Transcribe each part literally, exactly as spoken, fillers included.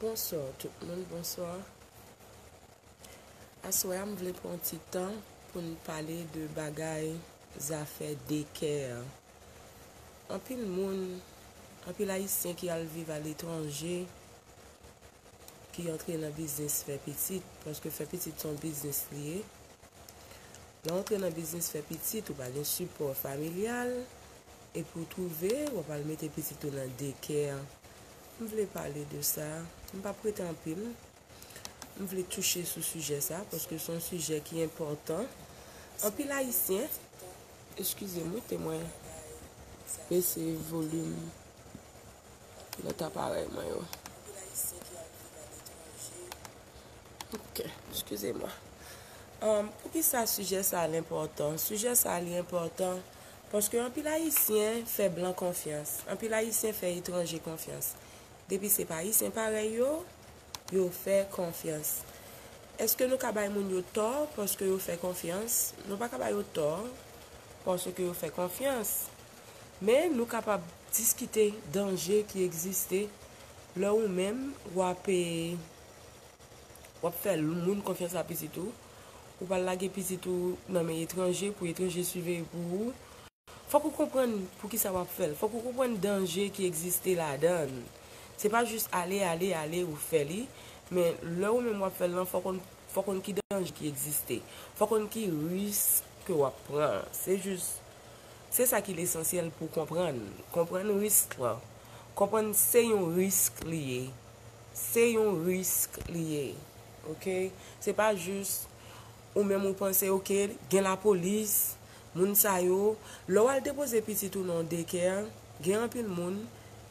Bonswa tout moun, bonswa. Aswè a, m vle pran ti tan pou n pale de bagay zafè daycare. Anpil moun, anpil Ayisyen ki al viv aletranje, ki antre nan biznis fè pitit, paske fè pitit se yon biznis li ye. Lè w antre nan biznis fè pitit, ou pa gen sipò familyal, epi w twouve w ap al mete pitit ou nan daycare. M vle pale de sa. M p ap rete anpil. M vle touche sou sijè sa, paske se yon sijè ki enpòtan. Anpil Ayisyen, eskize m, wi, te mwen bese volim lòt aparèy mwen yo. Ok, eskize mwen. Um, poukisa sijè sa a enpòtan? Sijè sa a li enpòtan paske anpil Ayisyen fè blan konfyans. Anpil Ayisyen fè etranje konfyans. Depi se pa Ayisyen parèy yo, yo fè konfyans. Èske nou ka bay moun yo tò paske yo fè konfyans? Nou pa ka bay yo tò paske yo fè konfyans. Men nou kapab diskite danje ki egziste lè ou menm w ap, eh, w ap fè moun konfyans a pitit ou. Ou pral lage pitit ou nan men etranje pou etranje siveye pou ou. Fòk ou konprann poukisa w ap fè l. Fòk ou konprann danje ki egziste ladan l. Se pa jis ale, ale, ale ou fè li, men lè ou menm w ap fè l lan, fòk konn, fòk konn ki danje ki egziste. Fòk konn ki risk ke w ap pran. Se jis, se sa ki lesansyèl pou konprann. Konprann risk lan. Konprann se yon risk li ye. Se yon risk li ye. Oke? Se pa jis ou menm ou panse, oke, gen lapolis, moun sa yo. Lè w al depoze pitit ou nan daycare, gen anpil moun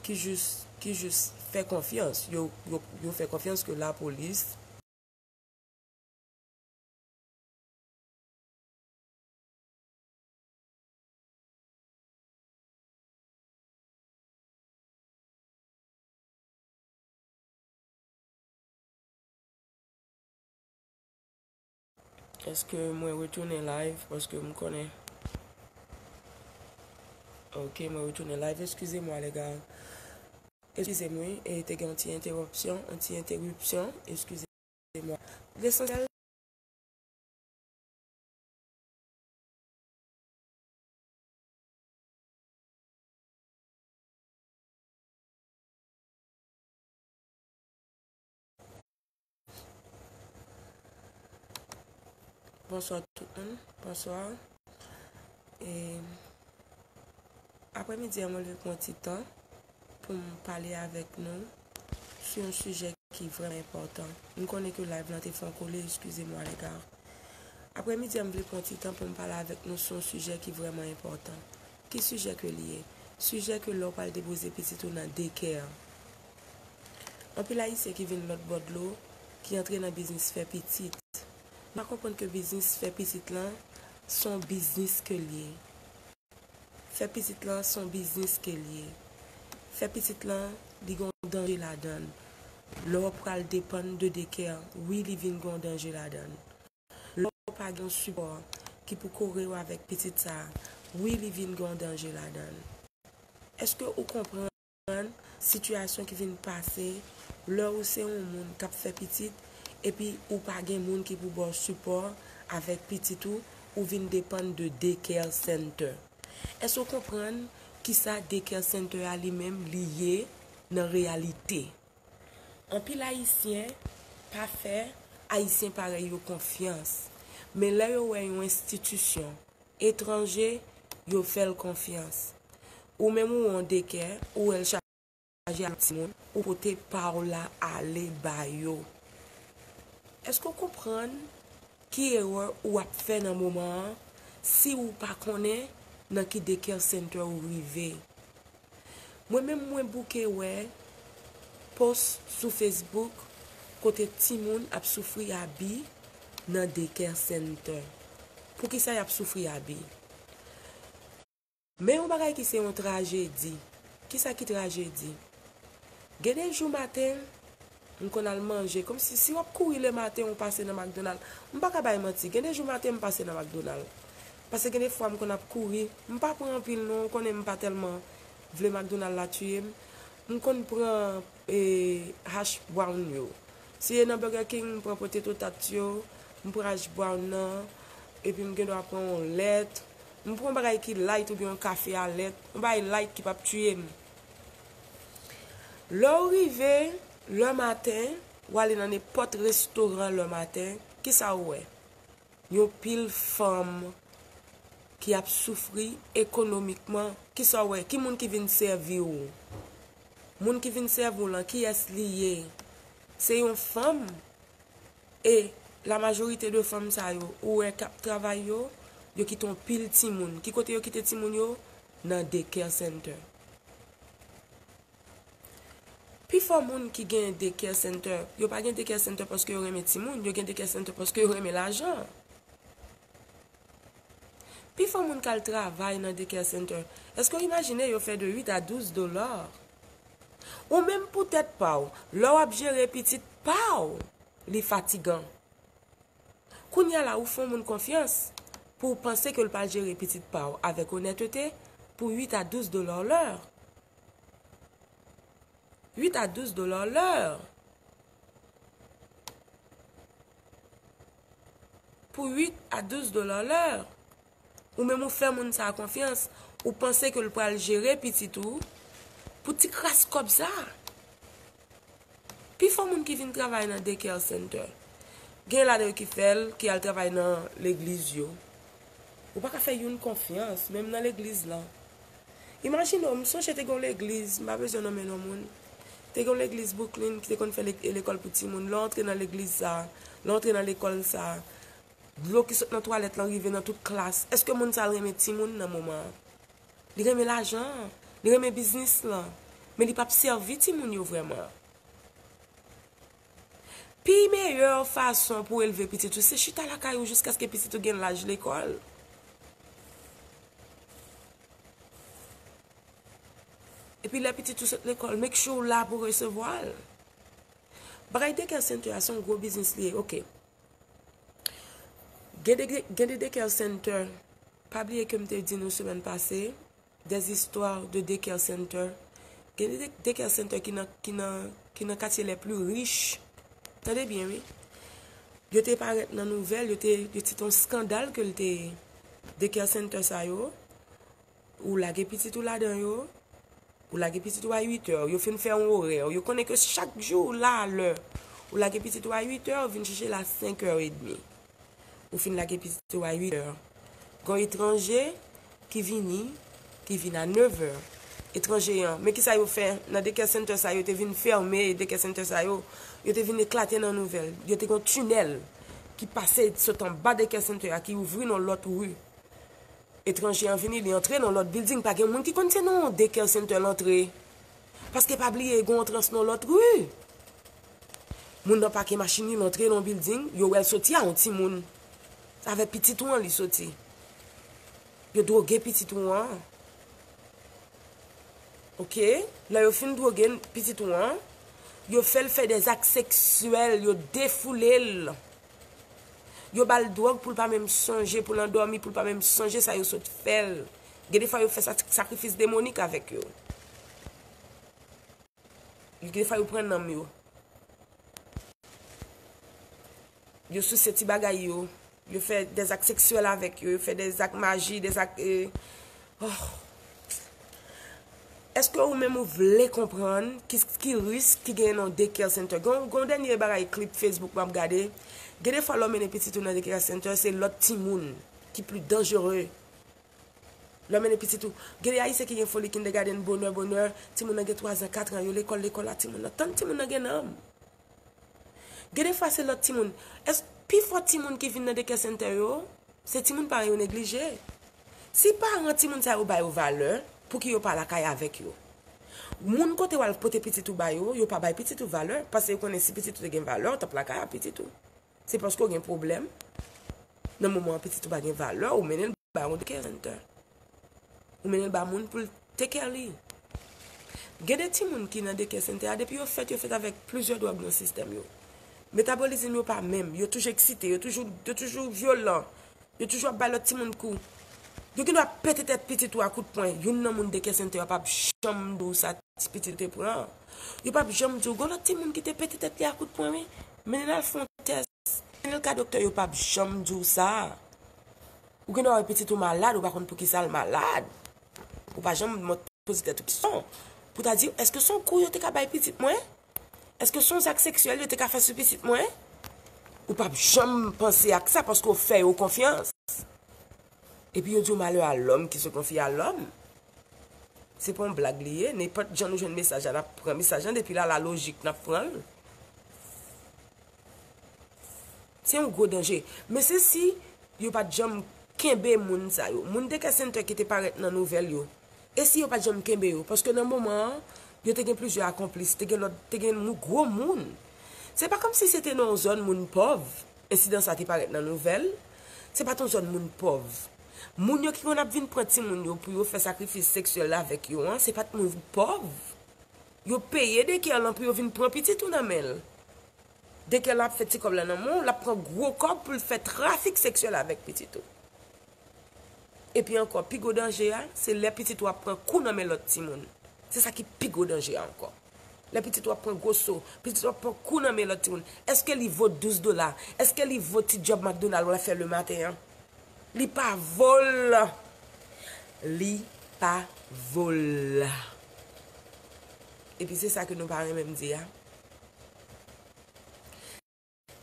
ki jis, ki jis fè konfyans. Yo, yo, yo fè konfyans ke lapolis Èske mwen retounen live? Paske m konnen. Ok, mwen retounen live. Eskize mwa, lè gars. Eskize m, wi. E te gen yon ti entewopsyon, yon ti entewipsyon. Eskize mwa. Lesansyèl, bonswa tout moun, bonswa. E aprèmidi a, mwen vle pran ti tan pou m pale avèk nou sou yon sijè ki vrèman enpòtan. M konnen ke live lan te fè yon kole, eskize mwa, lè gars. Aprèmidi a, m vle pran ti tan pou m pale avèk nou sou yon sijè ki vrèman enpòtan. Ki sijè ke li ye? Sijè ke lè w pral depoze pitit ou nan daycare. Anpil Ayisyen ki vin lòt bò dlo, ki antre nan biznis fè pitit. Nou pa konprann ke biznis fè pitit lan, se yon biznis ke l ye. Fè pitit lan se yon biznis ke l ye. Fè pitit lan, li gen yon danje ladan l. Lè w pral depann de daycare, wi, li vin gen yon danje ladan l. Lè w pa gen yon sipò ki pou kore w avèk pitit sa a, wi, li vin gen yon danje ladan l. Èske ou konprann sitiyasyon ki vin pase lè ou se yon moun k ap fè pitit, epi ou pa gen moun ki pou ba w sipò avèk pitit ou, ou vin depann de daycare center. Èske w konprann kisa daycare center a li menm li ye nan reyalite? Anpil Ayisyen pa fè Ayisyen parèy yo konfyans, men lè yo wè yon enstitisyon etranje, yo fè l konfyans. Ou menm ou yon daycare, ou wè l chaje ak timoun, ou pote pa w la ale ba yo. Èske w konprann ki erè ou ap fè nan moman an si ou pa konnen nan ki daycare center ou rive? Mwen menm, mwen bouke wè post sou Facebook kote timoun ap soufri abi nan daycare center. Poukisa y ap soufri abi? Men yon bagay ki se yon trajedi. Kisa ki trajedi? Gen de jou maten, m konn al manje. Kòmsi, si w ap kouri lematen, ou pase nan McDonald. M pa ka bay manti. Gen de jou maten, m pase nan McDonald. Paske gen de fwa, m konn ap kouri. M pa pran anpil, non. Ou konnen m pa tèlman vle McDonald la tiye m. M konn pran e, hash brown yo. Si e nan Burger King, m pran potato tarts yo, m pran hash brown nan, epi m gen dwa pran yon lèt. M pran yon bagay ki light oubyen yon kafe a lèt, yon bagay light ki p ap tiye m. Lè w rive, lè maten, w ale nan nenpòt restoran lè maten, kisa w wè? Yon pil fanm ki ap soufri ekonomikman. Kisa w wè? Ki moun ki vin sèvi w? Moun ki vin sèvi w lan, kiyès li ye? Se yon fanm. E la majorite de fanm sa yo, ou wè k ap travay yo, yo kite yon pil timoun. Ki kote yo kite timoun yo? Nan daycare center. Pifò moun ki gen daycare center, yo pa gen daycare center paske yo renmen timoun, yo gen daycare center paske yo renmen lajan. Pifò moun k al travay nan daycare center, èske w imajine yo fè de uit a douz dola? Ou menm pou tèt pa w, lè w ap jere pitit pa w, li fatigan. Kounye a la, ou fè yon moun konfyans pou w panse ke l pral jere pitit pa w avèk onètete pou uit a douz dola lè. Uit a douz dola lè. Pou uit a douz dola lè. Ou menm ou fè moun sa a konfyans, ou panse ke l pral jere pitit ou pou ti kras kòb sa. Pifò moun ki vin travay nan daycare center, gen ladan yo ki fè l, ki al travay nan legliz yo. Ou pa ka fè youn konfyans, menm nan legliz lan. Imajine w, m sonje te gen yon legliz, m pa bezwen nonmen non moun. Te gen yon legliz Brooklyn ki te konn fè le-, lekòl pou timoun. Lè w antre nan legliz sa, lè w antre nan lekòl sa, dlo ki sot nan twalèt lan rive nan tout klas. Èske moun sa a renmen timoun nan moman an? Li renmen lajan an, li renmen biznis lan, men li p ap sèvi timoun yo vrèman. Pi meyè fason pou w elve pitit ou, se chita lakay ou jiskaske pitit ou gen laj lekòl. Epi lè pitit ou sot lekòl, make sure w la pou resevwa l. Bagay daycare center a se yon gwo biznis li ye, oke. Gen de, gen de daycare center, pa bliye ke m te di nou semèn pase, des histoires de daycare center. Gen de daycare center ki nan, ki nan, ki nan katye les plus riches. Tande byen, wi. Yo te parèt nan nouvèl, yo te, yo te yon skandal ke l te ye. Daycare center sa yo, ou lage pitit ou ladan yo, ou lage pitit ou a uit è, yo fin fè yon orè, yo konnen ke chak jou la lè, ou lage pitit ou a uit è, ou vin chèche l a senk è edmi. Ou fin lage pitit ou a uit è. Gen yon etranje ki vini, ki vin a nèf è. Etranje an, men kisa yo fè nan daycare center sa yo te vin fèmen, daycare center sa yo, yo te vin eklate nan nouvèl. Yo te gen yon tinèl ki pase sot anba daycare center a, ki ouvri nan lòt ri. Etranje an vini, li antre nan lòt bilding, pa gen moun ki konn se nan yon daycare center l antre. Paske pa bliye, gen yon trans nan lòt ri. Moun nan pake machin li, l antre nan yon bilding, yo wè l soti a yon timoun. Avèk pitit ou an li soti. Yo dwoge pitit ou an. Oke? Lè yo fin dwoge pitit ou an, yo fè l fè dèzak seksyèl, yo defoule l. Yo ba l dwòg pou l pa menm sonje, pou l andòmi, pou l pa menm sonje sa yo sot fè l. Gen defwa yo fè sa, sakrifis demonik avèk yo. Gen defwa yo pran nanm yo. Yo souse ti bagay yo. Yo fè dèzak seksyèl avèk yo. Yo fè dèzak maji, dèzak, eh, oh. Èske ou menm ou vle konprann ki, ki risk ki genyen nan daycare center? Gen, gen yon dènye bagay, clip Facebook m ap gade. Gen defwa lè w mennen pitit ou nan daycare center, se lòt timoun ki pli danjere. Lè w mennen pitit ou, gen de Ayisyen ki gen foli kindergarten bonè, bonè, timoun nan gen twa zan, kat an, yo lekòl, lekòl la, timoun nan, tann timoun nan gen nanm. Gen defwa se lòt timoun. Èske pifò timoun ki vin nan daycare center yo, se timoun paran yo neglije? Si paran timoun sa yo ba yo valè, pouki yo pa lakay avèk yo? Moun kote w al pote pitit ou ba yo, yo pa bay pitit ou valè, paske yo konnen si pitit ou te gen valè, w t ap lakay ak pitit ou. Se paske w gen pwoblèm. Nan moman an pitit ou pa gen valè, ou mennen l ba yon daycare center. Ou mennen l ba moun pou l take care li. Gen de timoun ki nan daycare center a, depi yo fèt, yo fèt avèk plizyè dwòg nan sistèm yo. Metabolizm yo pa menm, yo toujou eksite, yo toujou, yo toujou vyolan, yo toujou ap bay lòt timoun kou. Yo gen dwa pete tèt pitit ou a kout pwen. Youn nan moun daycare center a p ap janm di w sa. ti pitit ou te pran. Yo p ap janm di w, gen lòt timoun ki te pete tèt li a kout pwen, wi. Mennen l al fè yon tès. Mennen l ka doktè, yo p ap janm di w sa. Ou gen dwa wè pitit ou malad, ou pa konn poukisa l malad. Ou pa janm mont-, poze tèt ou kesyon pou ta di, èske se yon kou yo te ka bay pitit mwen? Èske se yon zak seksyèl yo te ka fè sou pitit mwen? Ou p ap janm panse ak sa paske w fè yo konfyans. Epi yo di w malè a lòm ki se konfye a lòm. Se pa yon blag li ye. Nenpòt jan nou jwenn mesaj la, n ap pran mesaj lan. Depi la, la lojik, n ap pran l. Se yon gwo danje. Men se si yo pa t janm kenbe moun sa yo. Moun Daycare Center ki te parèt nan nouvèl yo. E si yo pa t janm kenbe yo? Paske nan moman an, yo te gen plizyè akonplis, te gen lòt, te gen nou gwo moun. Se pa kòmsi se te nan yon zòn moun pòv, ensidan sa te parèt nan nouvèl. Se pa t yon zòn moun pòv. Moun yo ki konn ap vin pran timoun yo pou yo fè sakrifis seksyèl avèk yo an, se pa t moun pòv. Yo peye Daycare lan pou yo vin pran pitit ou nan men l. Daycare lan ap fè ti kòb la nan men w, l ap pran gwo kòb pou l fè trafik seksyèl avèk pitit ou. Epi ankò, pi gwo danje a, se lè pitit ou ap pran kou nan men lòt timoun. Se sa ki pi gwo danje a ankò. Lè pitit ou ap pran gwo so, pitit ou ap pran kou nan men lòt timoun. Èske li vo douz dola? Èske li vo ti djòb McDonald ou al fè lematen an? Li pa vo l. Li pa vo l. Epi se sa ke nou pa renmen m di a.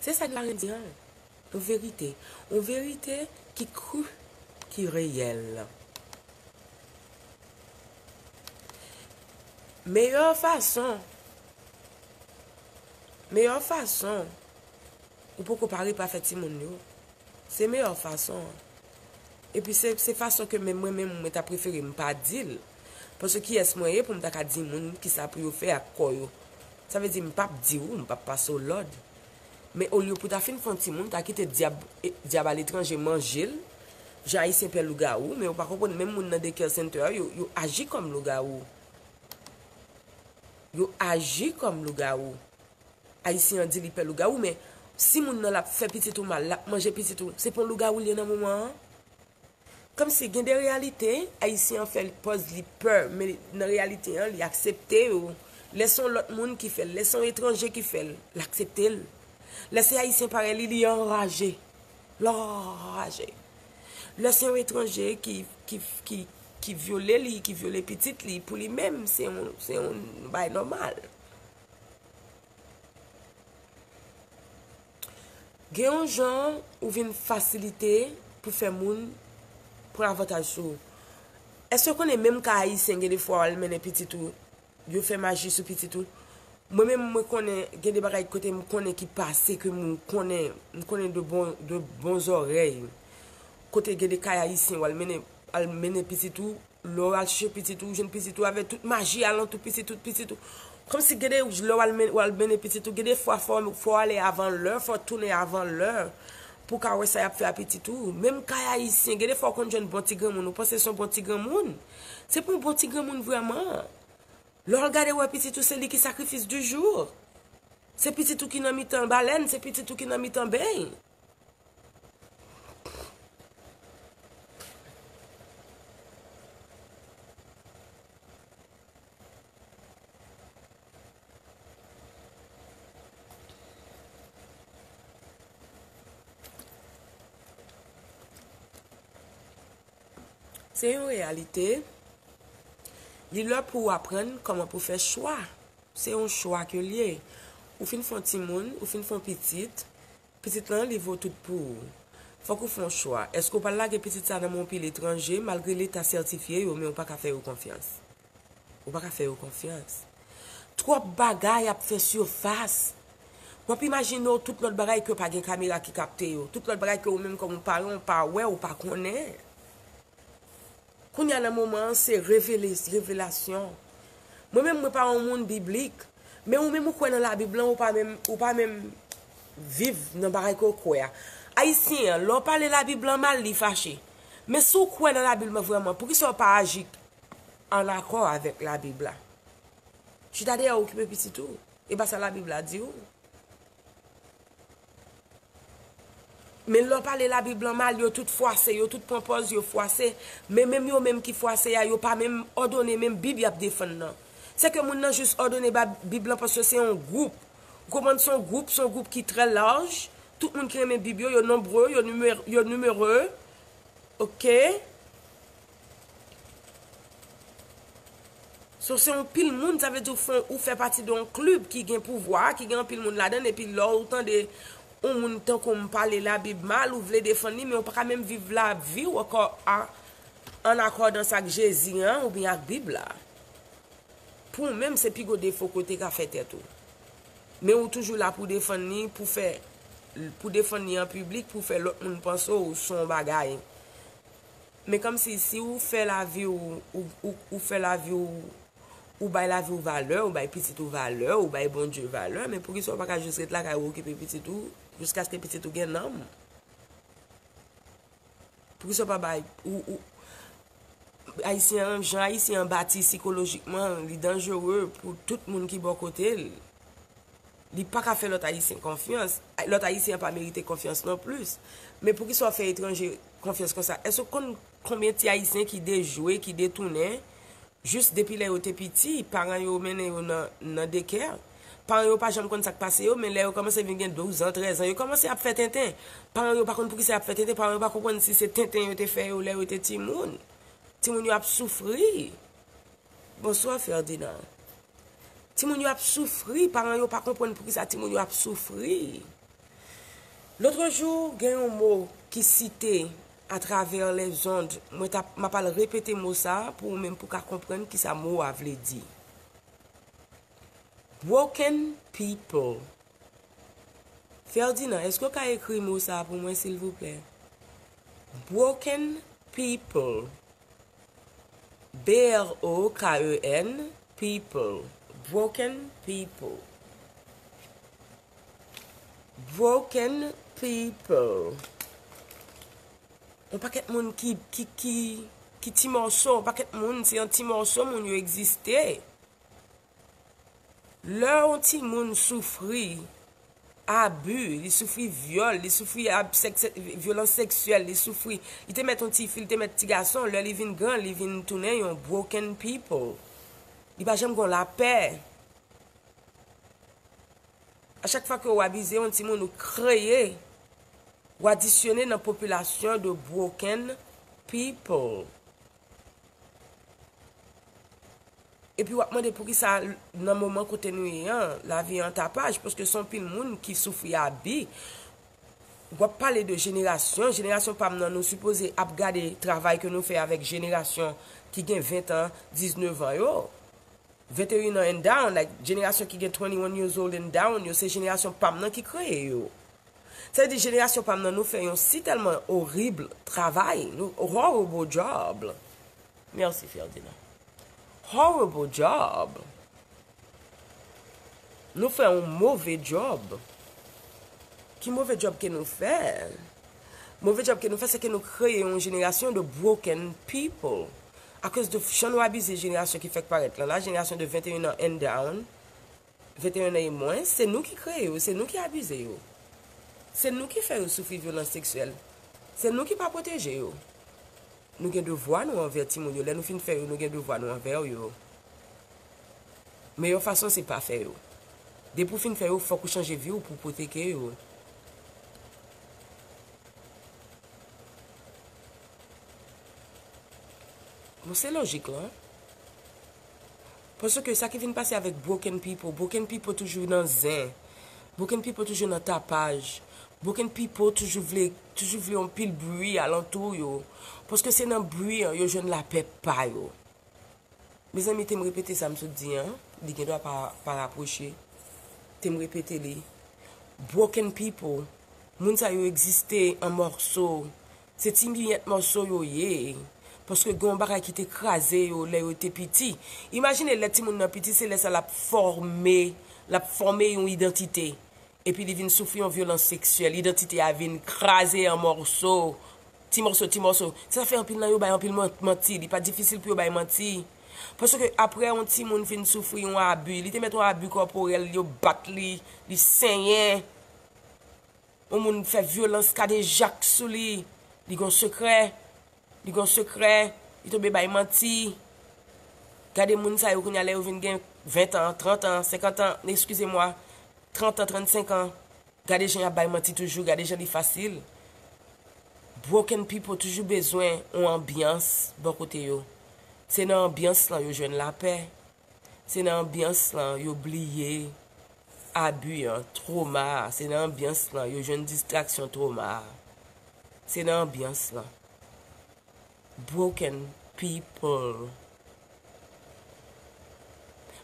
Se sa k la renmen di an. Yon verite. Yon verite ki kru, ki reyèl. Meyè fason, meyè fason ou poko pare pa fè timoun yo. Se meyè fason an. Epi se, se fason ke menm mwen menm mwen ta prefere m pa di l. Paske kiyès mwen ye pou m ta ka di moun kisa pou yo fè ak kò yo? Sa vle di m p ap di w, m p ap pase w lòd. Men olye pou ta fin fè yon timoun, ta kite dyab, e, dyab aletranje manje l, jan Ayisyen pè lougawou, men ou pa konprann, menm moun nan daycare center yo, yo aji kòm lougawou. Yo aji kòm lougawou. Ayisyen an di li pè lougawou, men si moun nan l ap fè pitit ou mal, l ap manje pitit ou, se pa yon lougawou l ye nan moman an? Kòmsi gen de reyalite, Ayisyen an fè pòz li pè, men nan reyalite an, li aksepte yo. Lè se yon lòt moun ki fè l, lè se yon etranje ki fè l, l aksepte l. Lè se Ayisyen parèy li, li anraje. L anraje. Lè se yon etranje ki, ki, ki, ki vyole li, ki vyole pitit li, pou li menm, se yon, se yon bagay nòmal. Gen yon jan ou vin fasilite pou fè moun pran avantaj sou ou. Èske w konnen menm ka ayisyen gen de fwa w al mennen pitit ou, yo fè maji sou pitit ou? Mwen menm mwen konnen gen de bagay kote m konnen ki pase ke m konnen, m konnen de bon, de bon zòrèy. Kote gen de kay ayisyen w al mennen, al mennen pitit ou, lè w al chèche pitit ou, ou jwenn pitit ou avè tout maji alantou pitit ou, pitit ou. Kòmsi gen de lè w al men-, w al mennen pitit ou, gen de fwa fò, fò w ale avan lè, fò w tounen avan lè pou w ka wè sa y ap fè a pitit ou. Menm kay ayisyen, gen de fwa w konn jwenn bon ti granmoun, ou panse se yon bon ti granmoun. Se pa yon bon ti granmoun vrèman. Lè w al gade w wè pitit ou, se li ki sacrifice du jour. Se pitit ou ki nan mitan balèn, se pitit ou ki nan mitan beny. Se yon reyalite. Li lè pou w aprann kòman pou fè chwa. Se yon chwa ke l ye. Ou fin fè yon timoun, ou fin fè yon pitit, pitit lan li vo tout pou ou. Fòk ou fè yon chwa. Èske w pral lage pitit sa nan men yon peyi etranje, malgre leta sètifye yo, men ou pa ka fè yo konfyans? Ou pa ka fè yo konfyans. Twòp bagay ap fè sifas. W ap imajine w tout lòt bagay ke pa gen kamera ki kapte yo. Tout lòt bagay ke ou menm kòm yon paran, ou pa wè, ou pa konnen. Kounye a nan moman an, se revele-, revelasyon. Mwen menm, mwen pa yon moun biblik. Men ou menm ou kwè nan Labib lan, ou pa menm, ou pa menm viv nan bagay ke w kwè a. Ayisyen an, lè w pale Labib lan mal, li fache. Men si w kwè nan Labib lan vrèman, poukisa w pa aji an akò avèk Labib la? Chita dèyè w okipe pitit ou. E pa sa Labib la di w. Men lè w pale Labib lan mal, yo tout fwase, yo tout pran pòz, yo fwase. Men menm yo menm ki fwase a, yo pa menm òdone menm Bib y ap defann nan. Se ke moun nan jis òdone ba Bib lan paske se yon gwoup. Ou konprann, se yon gwoup, se yon gwoup ki trè laj. Tout moun ki renmen Bib yo, yo nonbre, yo nimere, yo nimere. Oke? So, se yon pil moun, sa vle di ou fè, ou fè pati de yon klib ki gen pouvwa, ki gen anpil moun ladan l, epi lè ou tande yon moun tankou m pale Labib mal, ou vle defann li, men ou pa ka menm viv lavi w ankò a, an akòdans ak Jezi an oubyen ak Bib la. Pou ou menm, se pi gwo defo ke w te ka fè tèt ou. Men ou toujou la pou defann li, pou fè, pou defann li an piblik, pou fè lòt moun panse w se yon bagay. Men kòmsi, si ou fè lavi w, ou, ou, ou fè lavi w, ou bay lavi w valè, ou bay pitit ou valè, ou bay Bondye valè, men poukisa w pa ka jis ret lakay ou okipe pitit ou, jiskaske pitit ou gen nanm? Poukisa w pa bay, ou, ou, Ayisyen an, jan Ayisyen an bati sikolojikman, li danjere pou tout moun ki bò kote l. Li pa ka fè lòt Ayisyen konfyans. Lòt Ayisyen an pa merite konfyans non plis. Men poukisa w fè etranje konfyans konsa? Èske w konn konbyen ti Ayisyen ki dejwe, ki detounen, jis depi lè yo te piti, paran yo mennen yo nan, nan daycare? Paran yo pa janm konn sa k pase yo, men lè yo kòmanse vin gen douz an, trèz an, yo kòmanse ap fè tenten. Paran yo pa konn poukisa y ap fè tenten, paran yo pa konprann si se tenten yo te fè yo lè yo te timoun. Timoun yo ap soufri. Bonswa, Ferdinand. Timoun yo ap soufri, paran yo pa konprann poukisa timoun yo ap soufri. Lòt jou, gen yon mo ki site atravè lèzond, mwen t ap, m ap al repete mo sa a pou ou menm pou w ka konprann kisa mo a vle di. Broken people. Ferdinand, èske w ka ekri mo sa a pou mwen, silvouplè? Broken people. B R O K E N, people. Broken people. Broken people. Yon pakèt moun ki, ki, ki, ki ti mòso, yon pakèt moun, se yon ti mòso moun yo egziste. Lè yon timoun soufri abi, li soufri vyòl, li soufri ab-, sèk-, sèk-, vyolans seksyèl, li soufri, li te mèt yon tifi, li te mèt ti gason, lè li vin gran, li vin tounen yon broken people. Li pa janm gen lapè. A chak fwa ke w abize yon timoun, ou kreye, ou adisyone nan popilasyon de broken people. Epi w ap mande poukisa nan moman kote nou ye an, lavi an tapaj, paske se yon pil moun ki soufri abi. W ap pale de jenerasyon, jenerasyon pa m nan, nou sipoze ap gade travay ke nou fè avèk jenerasyon ki gen ven an, diznèf an yo. Venteyen an and down, like, jenerasyon ki gen twenty-one years old and down, yo se jenerasyon pa m nan ki kreye yo. Sa vle di jenerasyon pa m nan, nou fè yon si tèlman orib travay, nou, horrible job. Mèsi, Ferdinand. Horrible job. Nou fè yon move job. Ki move job ke nou fè? Move job ke nou fè, se ke nou kreye yon jenerasyon de broken people. Akoz de jan nou abize jenerasyon ki fèk parèt lan la, jenerasyon de venteyen an and down, venteyen an e mwens, se nou ki kreye yo, se nou ki abize yo. Se nou ki fè yo soufri vyolans seksyèl. Se nou ki pa pwoteje yo. Nou gen devwa nou anvè timoun yo. Lè nou fin fè yo, nou gen devwa nou anvè yo. Meyè fason se pa fè yo. Depi w fin fè yo, fòk ou chanje vi w pou w pwoteke yo. Bon, se lojik lan. Paske sa ki vin pase avèk broken people, broken people toujou nan zen. Broken people toujou nan tapaj. Broken people toujou vle, toujou vle yon pil bri alantou yo. Paske se nan bri an yo jwenn lapè pa yo. Mezanmi, te m repete sa m sot di an, li gen dwa pa, pa rapwoche. Te m repete li. Broken people, moun sa yo egziste an mòso. Se ti miyèt mòso yo ye. Paske gen yon bagay ki te kraze yo lè yo te piti. Imajine lè timoun nan piti, se lè sa l ap fòme, l ap fòme yon idantite. Epi li vin soufri yon vyolans seksyèl, idantite a vin kraze an mòso. Ti mòso, ti mòso. Sa fè anpil nan yo bay anpil man-, manti. Li pa difisil pou yo bay manti. Paske apre yon timoun fin soufri yon abi, li te mèt yon abi kòporèl, yo bat li, li senyen. Yon moun fè vyolans kadejak sou li, li gen yon sekrè, li gen yon sekrè, li tonbe bay manti. Gade moun sa yo kounye a lè yo vin gen ven an, trant an, senkant an, eskize mwa, trant an, trannsenk an. Gade jan y ap bay manti toujou, gade jan li fasil. Broken people toujou bezwen yon anbyans bò kote yo. Se nan anbyans lan yo jwenn lapè. Se nan anbyans lan yo bliye abi an, twoma a. Se nan anbyans lan yo jwenn distraksyon twoma a. Se nan anbyans lan. Broken people.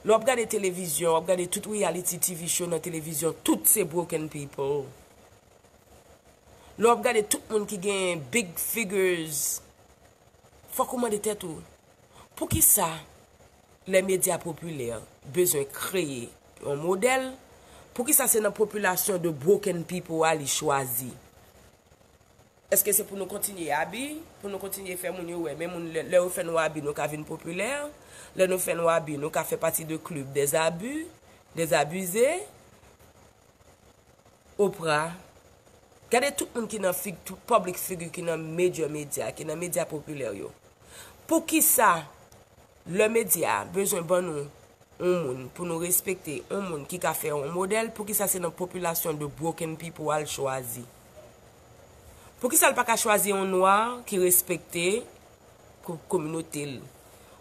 Lè w ap gade televizyon, w ap gade tout reality T V show nan televizyon, tout se broken people. Lè w ap gade tout moun ki gen big figures, fòk ou mande tèt ou, poukisa lè medya popilè bezwen kreye yon modèl, poukisa se nan popilasyon de broken people a li chwazi? Èske se pou nou kontinye abi, pou nou kontinye fè moun yo wè, men moun lè, lè yo fè nou abi, nou ka vin popilè, lè nou fè nou abi, nou ka fè pati de club des abus, des abusés? Oprah, gade tout moun ki nan fig, tout public figure ki nan major medya, ki nan medya popilè yo. Poukisa lè medya bezwen ban nou yon moun pou nou respekte, yon moun ki ka fè yon modèl, poukisa se nan popilasyon de broken people al chwazi? Poukisa l pa ka chwazi yon nwa ki respekte ko-, kominote l?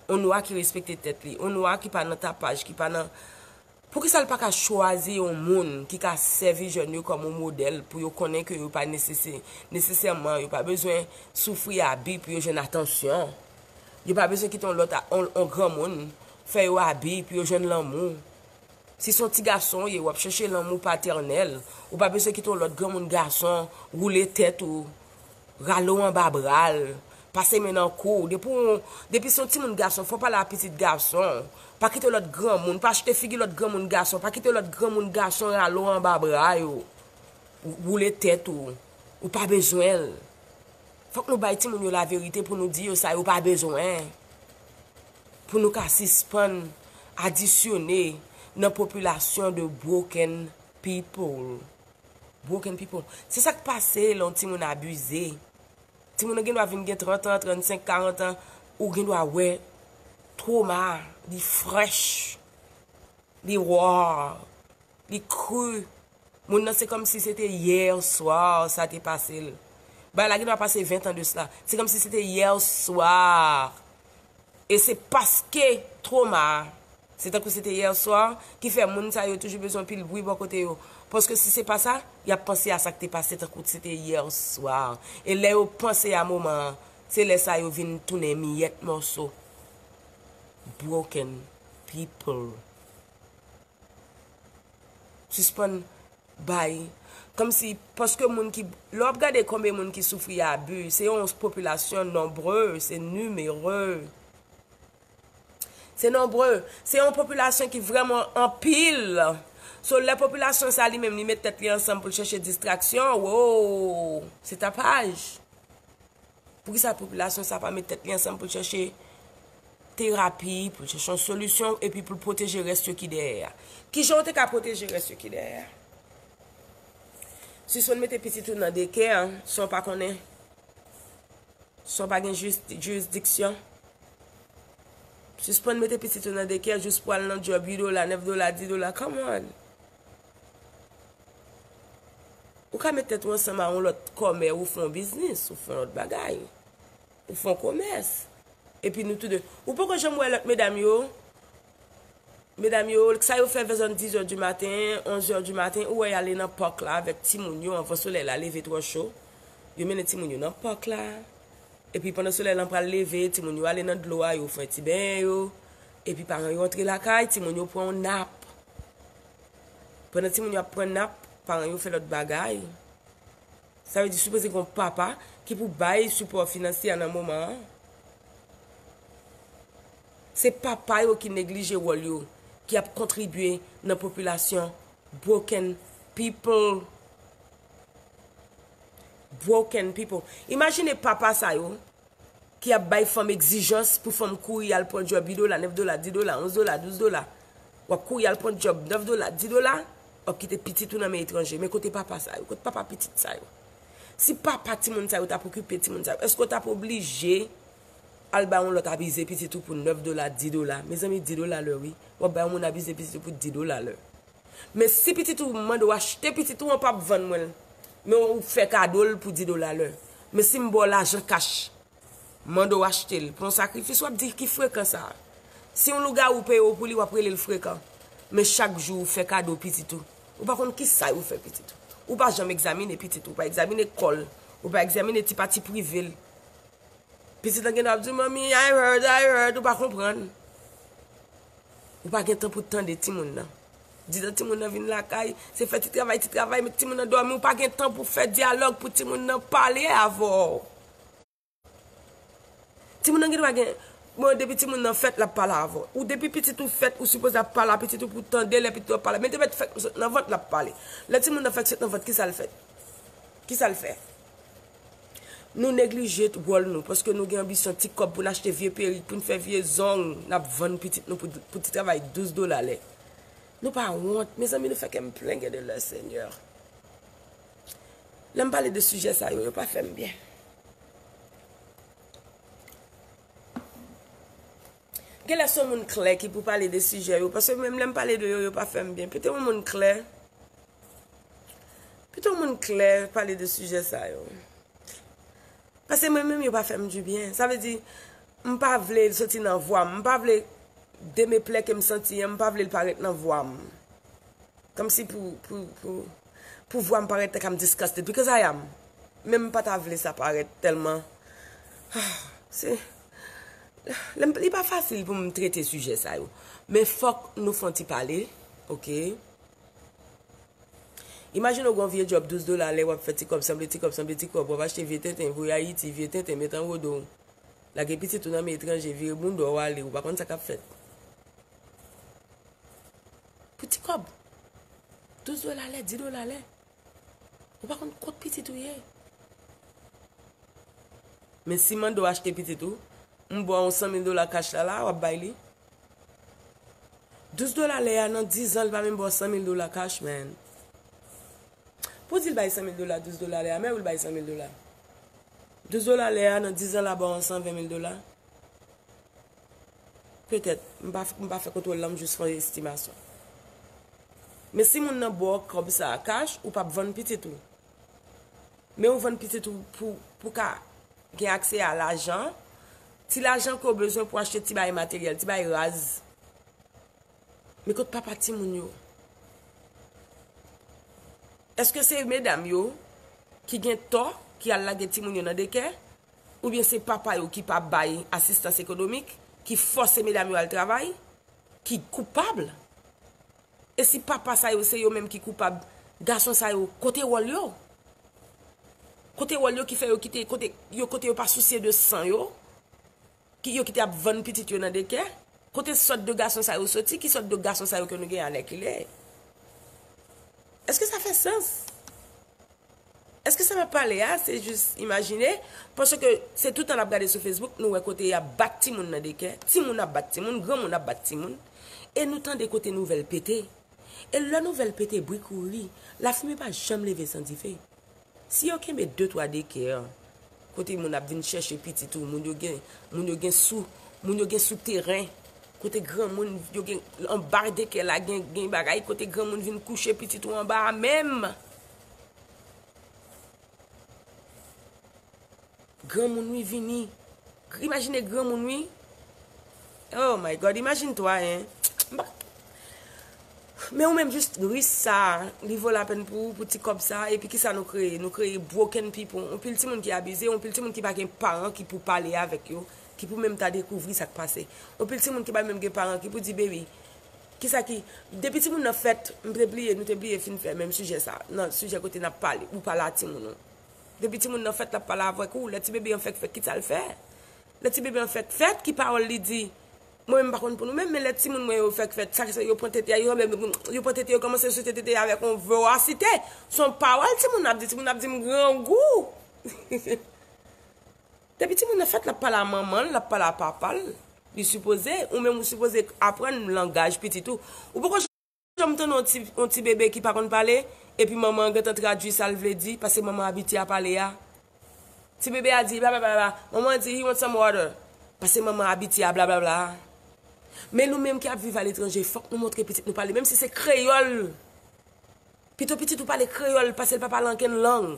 Yon nwa ki respekte tèt li, yon nwa ki pa nan tapaj, ki pa nan Poukisa l pa ka chwazi yon moun ki ka sèvi jèn yo kòm yon modèl pou yo konnen ke yo pa nesesè-, nesesèman, yo pa bezwen soufri abi pou yo jwenn atansyon? Yo pa bezwen kite yon lòt a-, yon, yon granmoun fè yo abi pou yo jwenn lanmou? Si se yon ti gason w ye, w ap chèche lanmou patènèl, ou pa bezwen kite yon lòt granmoun gason woule tèt ou, rale w anba bra l, pase men nan kou w. Depi w, depi se yon timoun gason, fò w pale a pitit gason w. Pa kite lòt granmoun, pa achte figi lòt granmoun gason, pa kite lòt granmoun gason rale w anba bra yo, woule tèt ou. Ou pa bezwen l. Fòk nou bay timoun yo laverite pou nou di yo sa yo pa bezwen. Pou nou ka sispann adisyone nan popilasyon de broken people. Broken people. Se sa k pase lè yon timoun abize. Timoun nan gen dwa vin gen trant an, trannsenk, karant an, ou gen dwa wè twoma, li frèch, li raw, li kri. Moun nan se kòmsi se te yè swa sa te pase l. Bagay la gen dwa pase ven an de sla. Se kòmsi se te yè swa. E se paske twoma a, se tankou se te yè swa, ki fè moun sa yo toujou bezwen anpil bri bò kote yo. Paske si se pa sa, y ap panse a sa k te pase tankou se te yè swa. E lè yo panse a moman an, se lè sa yo vin tounen miyèt mòso. Broken people. Sispann bay. Kòmsi, paske moun ki, lè w ap gade konbyen moun ki soufri abi, se yon popilasyon nonbre, se nimere. Se nonbre. Se yon popilasyon ki vrèman anpil. So, lè popilasyon sa li menm, li met tèt li ansanm pou l chèche distraksyon, wo, se tapaj. Poukisa popilasyon sa pa met tèt li ansanm pou l chèche terapi, pou l chèche yon solisyon, epi pou l pwoteje rès yo ki dèyè a? Kijan w te ka pwoteje rès yo ki dèyè a? Sispann mete pitit ou nan dekè, san w pa konnen, san w pa gen jis-, jirisdiksyon. Sispann mete pitit ou nan dekè jis pou al nan djòb uit dola, nèf dola, dis dola. Come on! Ou ka met tèt ou ansanm a yon lòt kòmè, ou fè yon biznis, ou fè yon lòt bagay, ou fè yon komès. Epi nou toude. Ou poko janm wè lòt medam yo? Medam yo, sa yo fè vè zòn dizè di maten, onzè di maten, ou wè y ale nan pak la avèk timoun yo anvan solèy la leve twò cho. Yo mennen timoun yo nan pak la. Epi pandan solèy lan pral leve, timoun yo ale nan dlo a, yo fè ti benyen yo. Epi paran yo antre lakay, timoun yo pran yon nap. Pandan timoun yo ap pran nap, paran yo fè lòt bagay. Sa vle di sipoze gen yon papa ki pou bay sipò finansyè nan moman an. Se papa yo ki neglije wòl yo, ki ap kontribye nan popilasyon broken people. Broken people. Imajine papa sa yo ki ap bay fanm egzijans pou fanm kouri al pran djòb uit dola, nèf dola, dis dola, onz dola, douz dola. W ap kouri al pran djòb nèf dola, dis dola, w ap kite pitit ou nan men etranje. Men kote papa sa yo? Kote papa pitit sa yo? Si papa timoun sa yo t ap okipe timoun sa yo, èske w t ap oblije al bay yon lòt abize pitit ou pou nèf dola, dis dola. Mezanmi, dis dola lè, wi. W ap bay yon moun abize pitit ou pou dis dola lè. Men si pitit ou mande w achte pitit ou, an p ap vann mwen l. Men ou fè kado l pou dis dola lè. Men si m ba w lajan kach, mande w achte l pou yon sakrifis, w ap di ki frekan sa a. Si yon lougawou peye w pou li, w ap rele l frekan. Men chak jou ou fè kado pitit ou. Ou pa konn ki sa yo fè pitit ou. Ou pa janm egzamine pitit ou, ou pa egzamine kò l, ou pa egzamine ti pati prive l. Pitit lan gen dwa ap di, "Manmi, I heard, I heard," ou pa konprann. Ou pa gen tan pou tande timoun nan. Ditan timoun nan vin lakay, se fè ti travay, ti travay, met timoun nan dòmi, ou pa gen tan pou fè dyalòg pou timoun nan pale avè w. Timoun nan gen dwa gen, bon, depi timoun nan fèt, l ap pale avè w. Ou depi pitit ou fèt, ou sipoze ap pale a pitit ou pou tande lè pitit ou ap pale. Men te mèt fèt sot nan vant, l ap pale. Lè timoun nan fèt sot nan vant, ki sa l fèt? Ki sa l fè? Nou neglije wòl nou, paske nou gen anbisyon ti kòb pou n achte vye perik, pou n fè vye zong, n ap vann pitit nou pou, pou ti travay douz dola lè. Nou pa wont, mezanmi, nou fè kè m plen gen de lè, Senyè. Lè m pale de sijè sa yo, yo pa fè m byen. Genlè se yon moun klè ki pou pale de sijè yo, paske menm lè m pale de yo, yo pa fè m byen. Pito yon moun klè, pito yon moun klè pale de sijè sa yo. Paske mwen menm, yo pa fè m dibyen. Sa vle di, m pa vle l soti nan vwa m. M pa vle de me plè ke m santi an, m pa vle l parèt nan vwa m. Kòmsi pou, pou, pou, pou vwa m parèt like I'm disgusted, because I am. Men m pa ta vle sa parèt tèlman. Se, lè m, li pa fasil pou m trete sijè sa yo. Men fòk nou fè yon ti pale, oke? Imajine w gen yon vye djòb douz dola lè w ap fè ti kòb, sanble ti kòb, sanble ti kòb, w ap achte vye tenten, voye Ayiti, vye tenten, met anwo do w. Lage pitit ou nan men etranje, vire bounda w ale, ou pa konn sa k ap fèt. Pou ti kòb. Douz dola lè, dis dola lè. Ou pa konn kot pitit ou ye. Men si m mande w achte pitit ou, m ba w yon san mil dola kach la, la, w ap bay li. Douz dola lè a, nan diz an, li pa menm ba w san mil dola kach, man. Pou di l bay san mil dola, douz dola lè a, men wi l bay san mil dola. Douz dola lè a, nan diz an, l a ba w san ven mil dola. Petèt, m pa, m pa fè kontwòl la, m jis fè yon estimasyon. Men si moun nan ba w kòb sa a kach, ou p ap vann pitit ou. Men ou vann pitit ou pou, pou ka gen aksè a lajan, ti lajan ke w bezwen pou achte ti bagay materyèl, ti bagay raz. Men kot papa timoun yo? Èske se medam yo ki gen tò, ki al lage timoun yo nan dekè? Oubyen se papa yo ki pa bay asistans ekonomik, ki fòse medam yo al travay, ki koupab? E si papa sa yo se yo menm ki koupab, gason sa yo, kote wòl yo? Kote wòl yo ki fè yo kite, kote yo, kote yo pa sousye de san yo? Ki yo kite ap vann pitit yo nan dekè? Kote sòt de gason sa yo soti? Ki sòt de gason sa yo ke nou gen alèkile? Èske sa fè sans? Èske sa m ap pale a, se jis imajine? Paske se tout tan n ap gade sou Facebook, nou wè kote y ap bat timoun nan dekè. Timoun ap bat timoun, granmoun ap bat timoun. E nou tande kote nouvèl pete. E lè nouvèl pete, bri kouri, lafimen pa janm leve san dife. Si yo kenbe de twa dekè, kote moun ap vin chèche pitit ou, moun yo gen, moun yo gen sou, moun yo gen sou teren, kote granmoun yo gen anba dekè la, gen, gen bagay, kote granmoun vin kouche pitit ou anba a menm. Granmoun wi vini. Imajine granmoun wi. Oh my God, imagine toi, hein. M pa- Men ou menm jis ris sa, li vo lapèn pou ou, pou ti kòb sa, epi kisa nou kreye? Nou kreye broken people, yon pil timoun ki abize, yon pil timoun ki pa gen paran ki pou pale avèk yo, ki pou menm ta dekouvri sa k pase. Yon pil timoun ki pa menm gen paran ki pou di, "Baby, kisa ki," depi timoun nan fèt, m te bliye, nou te bliye fin fè menm sijè sa, nan sijè kote n ap pale, ou pale a timoun ou. Depi timoun nan fèt, l ap pale avèk ou, lè ti bebe an fèk fèt, kisa l fè? Lè ti bebe an fèk fèt, ki pawòl li di? Mwen menm m pa konn pou nou menm, men lè timoun mwen yo fèk fèt, sa ki se yo pran tete a, yo, yo pran tete yo kòmanse souse tete a avèk yon vorasite. Se yon pawòl timoun ap di, timoun ap di m grangou. Depi timoun nan fèt, l ap pale a manman l, l ap pale a papa l. Li sipoze, ou menm ou sipoze aprann langaj pitit ou. Ou poko janm tande yon ti, yon ti bebe ki pa konn pale, epi manman an gentan tradui sa l vle di, paske manman abitye a pale a. Ti bebe a di, "Ba, ba, ba, ba." Manman an di, "He want some water." Paske manman abitye a blablabla. Men nou menm ki ap viv aletranje, fòk nou montre pitit nou pale, menm si se kreyòl. Pito pitit ou pale kreyòl pase l pa pale ankenn lang.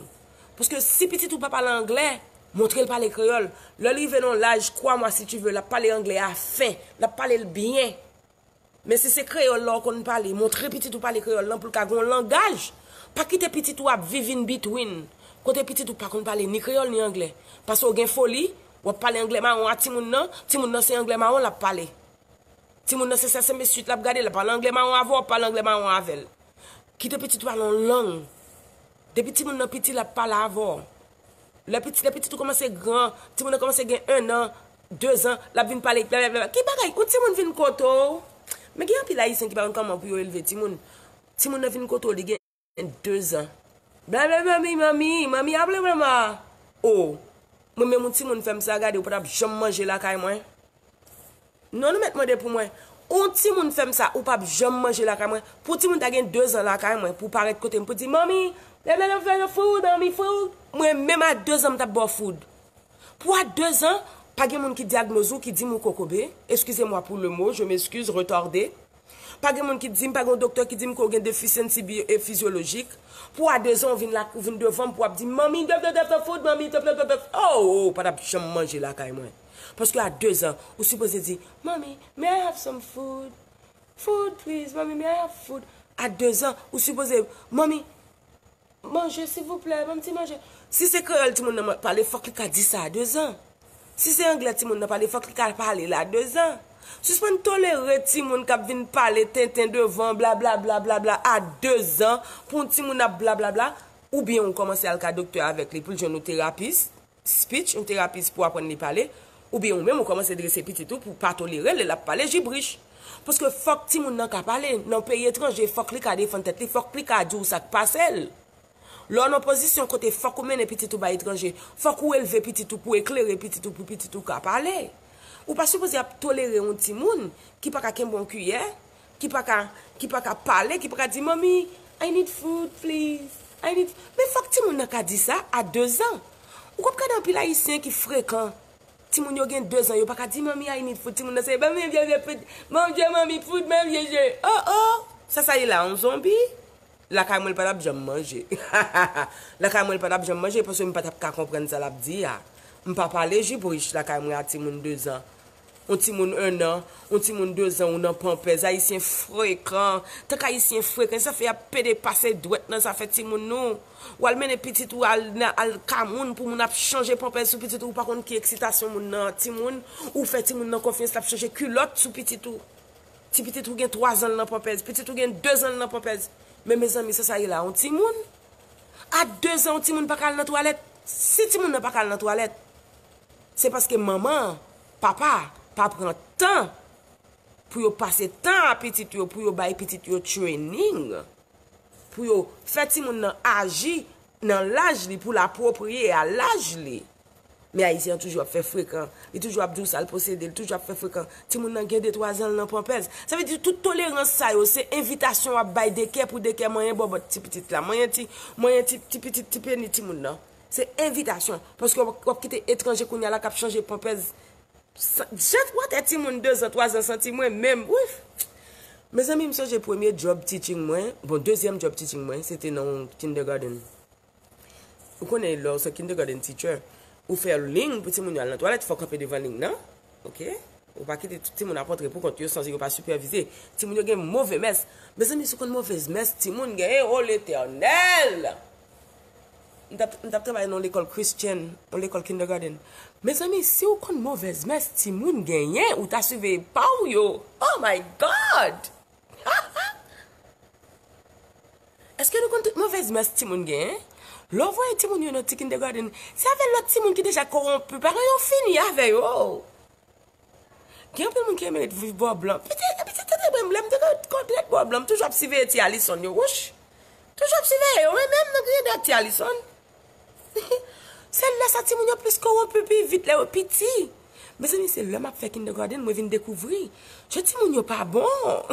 Paske si pitit ou pa pale anglè, montre l pale kreyòl. Lè l rive nan yon laj, kwa mwa si tu veux, l ap pale anglè a fen, l ap pale l byen. Men si se kreyòl la w konn pale, montre pitit ou pale kreyòl lan pou l ka gen yon langaj. Pa kite pitit ou ap viv in between, kote pitit ou pa konn pale ni kreyòl ni anglè. Paske w gen foli, w ap pale anglè mawon a timoun nan, timoun nan se anglè mawon l ap pale. Timoun nan se Sesame Street l ap gade, l ap pale anglè mawon avè w, w ap pale anglè mawon avè l. Kite pitit ou pale yon lang. Depi timoun nan piti, l ap pale avè w. Lè pitit, lè pitit ou kòmanse gran, timoun nan kòmanse gen ennan, dezan, l ap vin pale blablabla. Ki bagay? Yon timoun vin kote w. Men gen anpil Ayisyen ki pa konn kòman pou yo elve timoun. Timoun nan vin kote w, li gen dezan. Blablabla, manmi, manmi, manmi, a blablabla. O, mwen menm yon timoun fè m sa, gade, ou pa t ap janm manje lakay mwen. Non, nou mèt mande pou mwen. Yon timoun fè m sa, ou p ap janm manje lakay mwen. Pou timoun ta gen dezan lakay mwen, pou parèt kote m, pou di, manmi, blablabla, food, manmi, food. Mwen menm a dezan, m t ap ba w food. Pou a dezan, pa gen moun ki dyagnoz ou, ki di m ou kokobe. Excusez-moi pour le mot, je m'excuse, retardé. Pa gen moun ki di m, pa gen yon doktè ki di m ke w gen deficiency bi-, e, fizyolojik. Pou a dezan, ou vin la, ou vin devan m, pou w ap di m, manmi, dèf, dèf, dèf, food, manmi, dèf, dèf, dèf, dèf. Oh, oh, ou pa t ap janm manje lakay mwen. Paske a dezan, ou sipoze di, manmi, may I have some food? Food, please, manmi, may I have food? A dezan, ou sipoze, manmi, manje, silvouplè, ban m ti manje. Si se kreyòl timoun nan pale, fòk li ka di sa a dezan. Si se anglè timoun nan pale, fòk li ka pale l a dezan. Sispann tolere timoun k ap vin pale tenten devan, blablabla, blablabla, a dezan, pou yon timoun ap blablabla, oubyen ou kòmanse al ka doktè avèk li pou l jwenn yon terapis, speech, yon terapis pou aprann li pale, oubyen ou menm ou kòmanse drese pitit ou pou pa tolere l lè l ap pale jibrich. Paske fòk timoun nan ka pale. Nan peyi etranje, fòk li ka defann tèt li, fòk li ka di w sa k pase l. Lè w nan pozisyon kote fòk ou mennen pitit ou bay etranje, fòk ou elve pitit ou pou eklere pitit ou, pou pitit ou ka pale. Ou pa sipoze ap tolere yon timoun ki pa ka kenbe yon kiyè, ki pa ka, ki pa ka pale, ki pa ka di, manmi, I need food, please. I need... Men fòk timoun nan ka di sa a dezan. Ou konn gade anpil Ayisyen ki frekan. Timoun yo gen dezan, yo pa ka di, manmi, I need food. Timoun nan se, manmi, vye, vye, food. Mon Dieu, manmi, food, manmi, vye, vye. Oh, oh, sa sa ye la, yon zonbi? Lakay mwen, l pa t ap janm manje. Lakay mwen, l pa t ap janm manje, paske m pa t ap ka konprann sa l ap di a. M pa pale jibrich lakay mwen a timoun dezan. Yon timoun ennan, yon timoun dezan, ou nan panpèz. Ayisyen frekan. Tank Ayisyen frekan, sa fè y ap pede pase dwèt nan zafè timoun nou. W al mennen pitit ou al, nan, al ka moun pou moun ap chanje panpèz sou pitit ou, ou pa konn ki eksitasyon moun nan, timoun, ou fè timoun nan konfyans, l ap chanje kilòt sou pitit ou. Ti pitit ou gen twa zan l nan panpèz, pitit ou gen de zan l nan panpèz. Men mezanmi, sa sa ye la, yon timoun? A de zan, yon timoun pa ka al nan twalèt? Si timoun nan pa ka al nan twalèt, se paske manman, papa, pa pran tan pou yo pase tan a pitit yo, pou yo bay pitit yo training, pou yo fè timoun nan aji nan laj li, pou l apwopriye a laj li. Men Ayisyen an toujou ap fè frekan, li toujou ap di w sa l posede, li toujou ap fè frekan. Timoun nan gen de twa zan l nan panpèz. Sa vle di tout tolerans sa yo, se envitasyon w ap bay dekè pou dekè manyen bòbòt ti pitit la, manyen ti, manyen ti, ti pitit, ti peni timoun nan. Se envitasyon. Paske w ap, w ap kite etranje kounye a la k ap chanje panpèz. Sa, jan w atè timoun de zan, twa zan santi mwen menm. Wif! Mezanmi, m sonje premye job teaching mwen, bon, dezyèm job teaching mwen, se te nan yon kindergarten. Ou konnen lè w se kindergarten teacher, ou fè liy pou timoun yo al nan twalèt, fò w kanpe devan liy nan. Oke? Ou pa kite tout timoun ap antre pou kont yo san yo pa sipèvize. Timoun yo gen move mès. Mezanmi, si w konn movèz mès timoun genyen, o Letènèl! M t ap, m t ap travay nan yon lekòl Christian, yon lekòl kindergarten. Mezanmi, si w konn movèz mès timoun genyen, ou ta siveye pa w yo. Oh my God! Èske nou konn tout movèz mès timoun genyen? Lè w voye timoun yo nan ti kindergarten, se avè lòt timoun ki deja kowonpi, paran yo fini avè yo. Gen anpil moun ki renmen ret viv bò blan. Pitit, pitit tande mwen, lè m te konn ret bò blan, m toujou ap siveye ti Alison yo, wouch. Toujou ap siveye yo, mwen menm nan griyen dwèt ti Alison. Se lè sa timoun yo plis kowonpi pi vit lè yo piti. Mezanmi, se lè m ap fè kindergarten, mwen vin dekouvri jan timoun yo pa bon.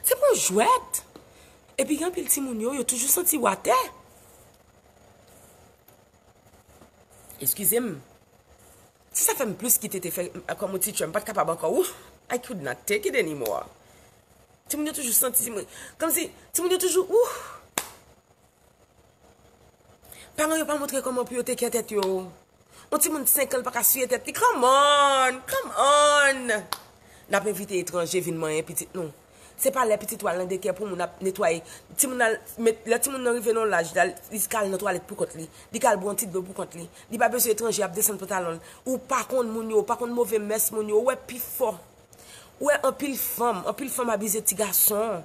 Se pa yon jwèt. Epi gen anpil timoun yo, yo toujou santi yo atè. Eskize m. Si sa fè m plis ki Tete fè m, kòm yon teacher, m pa t kapab ankò. Wouh, I could not take it anymore. Timoun yo toujou santi, timoun, kòmsi, timoun yo toujou, wouh. Paran yo pa montre kòman pou yo take care tèt yo. Yon timoun senk an, li pa ka siye tèt li. Come on, come on. N ap envite etranje vin manyen pitit nou. Se pa lè pitit ou al nan daycare pou moun ap netwaye. Timoun al, met, lè timoun nan rive nan yon laj, li al, li ka al nan twalèt pou kont li. Li ka al bwè yon ti dlo pou kont li. Li pa bezwen etranje ap desann pantalon l. Ou pa konn moun yo, ou pa konn move mès moun yo. Ou wè pifò. Ou wè anpil fanm, anpil fanm abize ti gason.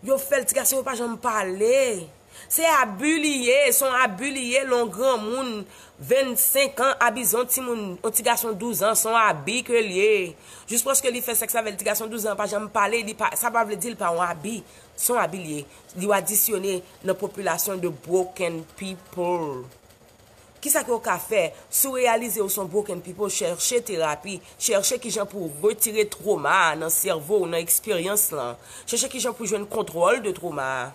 Yo fè l, ti gason yo pa janm pale. Se abi li ye, se yon abi li ye, lè yon granmoun vennsenk an abize yon timoun, yon ti gason douz an, se yon abi ke l ye. Jis paske li fè sèks avè l, ti gason douz an pa janm pale, li pa, sa pa vle di l pa yon abi. Se yon abi l ye. Li adisyone nan popilasyon de broken people. Kisa ke w ka fè? Si w reyalize w se yon broken people, chèche terapi, chèche kijan pou w retire twoma a nan sèvo w, nan eksperyans lan. Chèche kijan pou w jwenn kontwòl de twoma a.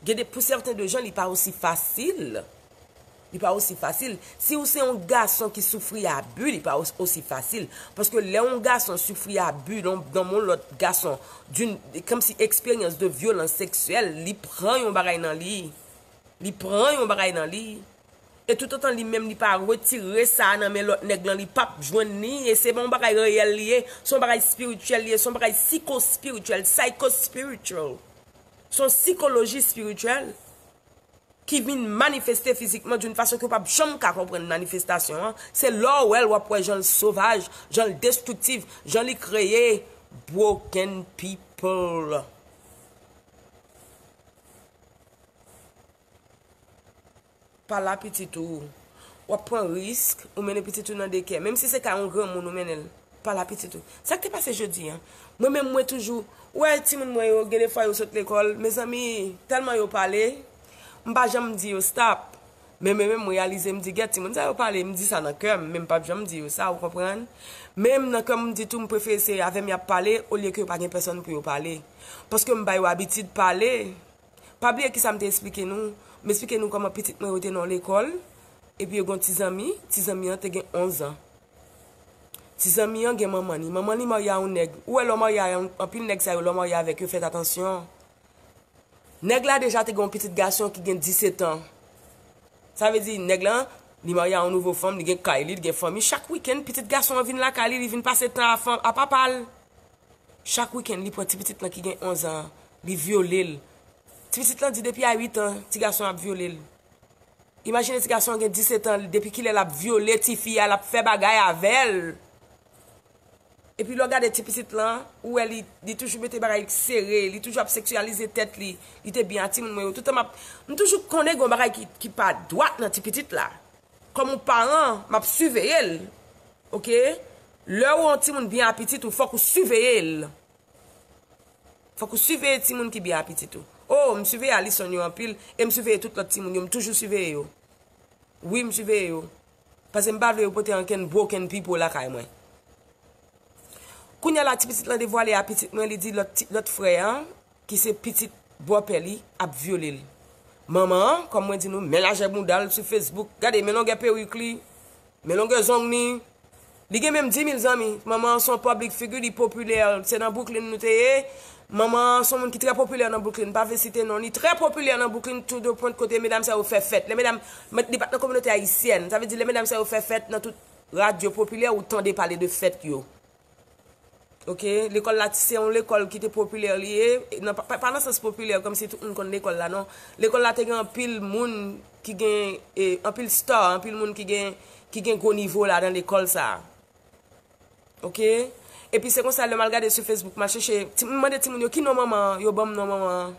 Gen de, pou sèten de jan, li pa osi fasil. Li pa osi fasil. Si w se yon gason ki soufri abi, li pa os-, osi fasil. Paske lè yon gason soufri abi nan, nan yon lòt gason, d'une, kòmsi eksperyans de vyolans seksyèl, li pran yon bagay nan li. Li pran yon bagay nan li. E toutotan li menm li pa retire sa a nan men lòt nèg lan, li p ap jwenn li. E se pa yon bagay reyèl li ye. Se yon bagay espirityèl li ye. Se yon bagay sikoespirityèl, psychospiritual. Se yon sikoloji espirityèl ki vin manifeste fizikman d'une façon ke w p ap janm ka konprann manifestasyon an. Se lè w wè l, w ap wè jan l sovaj, jan l destriktif, jan li kreye broken people. Pale a pitit ou. W ap pran risk, ou mennen pitit ou nan daycare. Menm si se ka yon granmoun ou mennen l, pale a pitit ou. Sa k te pase jodi a? Mwen menm, mwen toujou, ou wè timoun mwen yo, gen de fwa yo sot lekòl, mezanmi, tèlman yo pale, m pa janm di yo stop. Men mwen menm, m reyalize, m di, gèt, timoun sa yo pale, m di sa nan kè m, men m p ap janm di yo sa, ou konprann? Menm nan kè m, m di tou, m prefere se avè m y ap pale, olye ke yo pa gen pèsonn pou yo pale. Paske m ba yo abitid pale. Pa bliye kisa m te esplike nou. M esplike nou kòman pitit mwen yo te nan lekòl, epi yo gen yon ti zanmi, ti zanmi an te gen onz an. Ti zanmi an gen manman li. Manman li marye a yon nèg. Ou wè lè w marye a yon, anpil nèg sa yo, lè w marye avèk yo, fèt atansyon. Nèg la deja te gen yon pitit gason ki gen disèt an. Sa vle di, nèg la, li marye a yon nouvo fanm, li gen kay li, li gen fanmi. Chak wikenn, pitit gason an vin lakay li, li vin pase tan a fanm, a papa l. Chak wikenn, li pran ti pitit lan ki gen onz an, li vyole l. Ti pitit lan di depi a uit an, ti gason an ap vyole l. Imajine ti gason an gen disèt an, depi kilè l ap vyole tifi a, l ap fè bagay avè l. Epi lè w gade ti pitit lan, ou wè li, li toujou mete bagay sere, li toujou ap seksyalize tèt li. Li te byen a timoun mwen yo. Toutan m ap, m toujou konnen gen yon bagay ki, ki pa dwat nan ti pitit la. Kòm yon paran, m ap siveye l. Oke? Lè w wè yon timoun byen a pitit ou, fòk ou siveye l. Fòk ou siveye timoun ki byen a pitit ou. O, m siveye Alison yo anpil, e m siveye tout lòt timoun yo, m toujou siveye yo. Wi, m siveye yo. Paske m pa vle yo pote ankenn broken people lakay mwen. Kounye a la, ti pitit lan devwale a pitit mwen, li di lòt ti, lòt frè an, ki se pitit bòpè li, ap vyole l. Manman an, kòm mwen di nou, men lajè bounda l sou Facebook. Gade, men longè perik li, men longè zong li. Li gen menm dis mil zanmi. Manman an se yon public figure, li popilè. Se nan Brooklyn nou te ye. Manman an se yon moun ki trè popilè nan Brooklyn. M pa vle site non li. Trè popilè nan Brooklyn, to the point kote medam sa yo fè fèt. Lè medam, li pa t nan kominote ayisyèn. Sa vle di, lè medam sa yo fè fèt nan tout radyo popilè, ou tande pale de fèt yo. Oke, lekòl la, se yon lekòl ki te popilè li ye, nan, pa, pa nan sans popilè, kòmsi tout moun konn lekòl la, non. Lekòl la te gen anpil moun ki gen, e, anpil star, anpil moun ki gen, ki gen gwo nivo ladan lekòl sa a. Oke? Epi se konsa, lè m al gade sou Facebook, m al chèche, ti, m mande timoun yo, "Ki non manman an?" Yo ban m non manman an.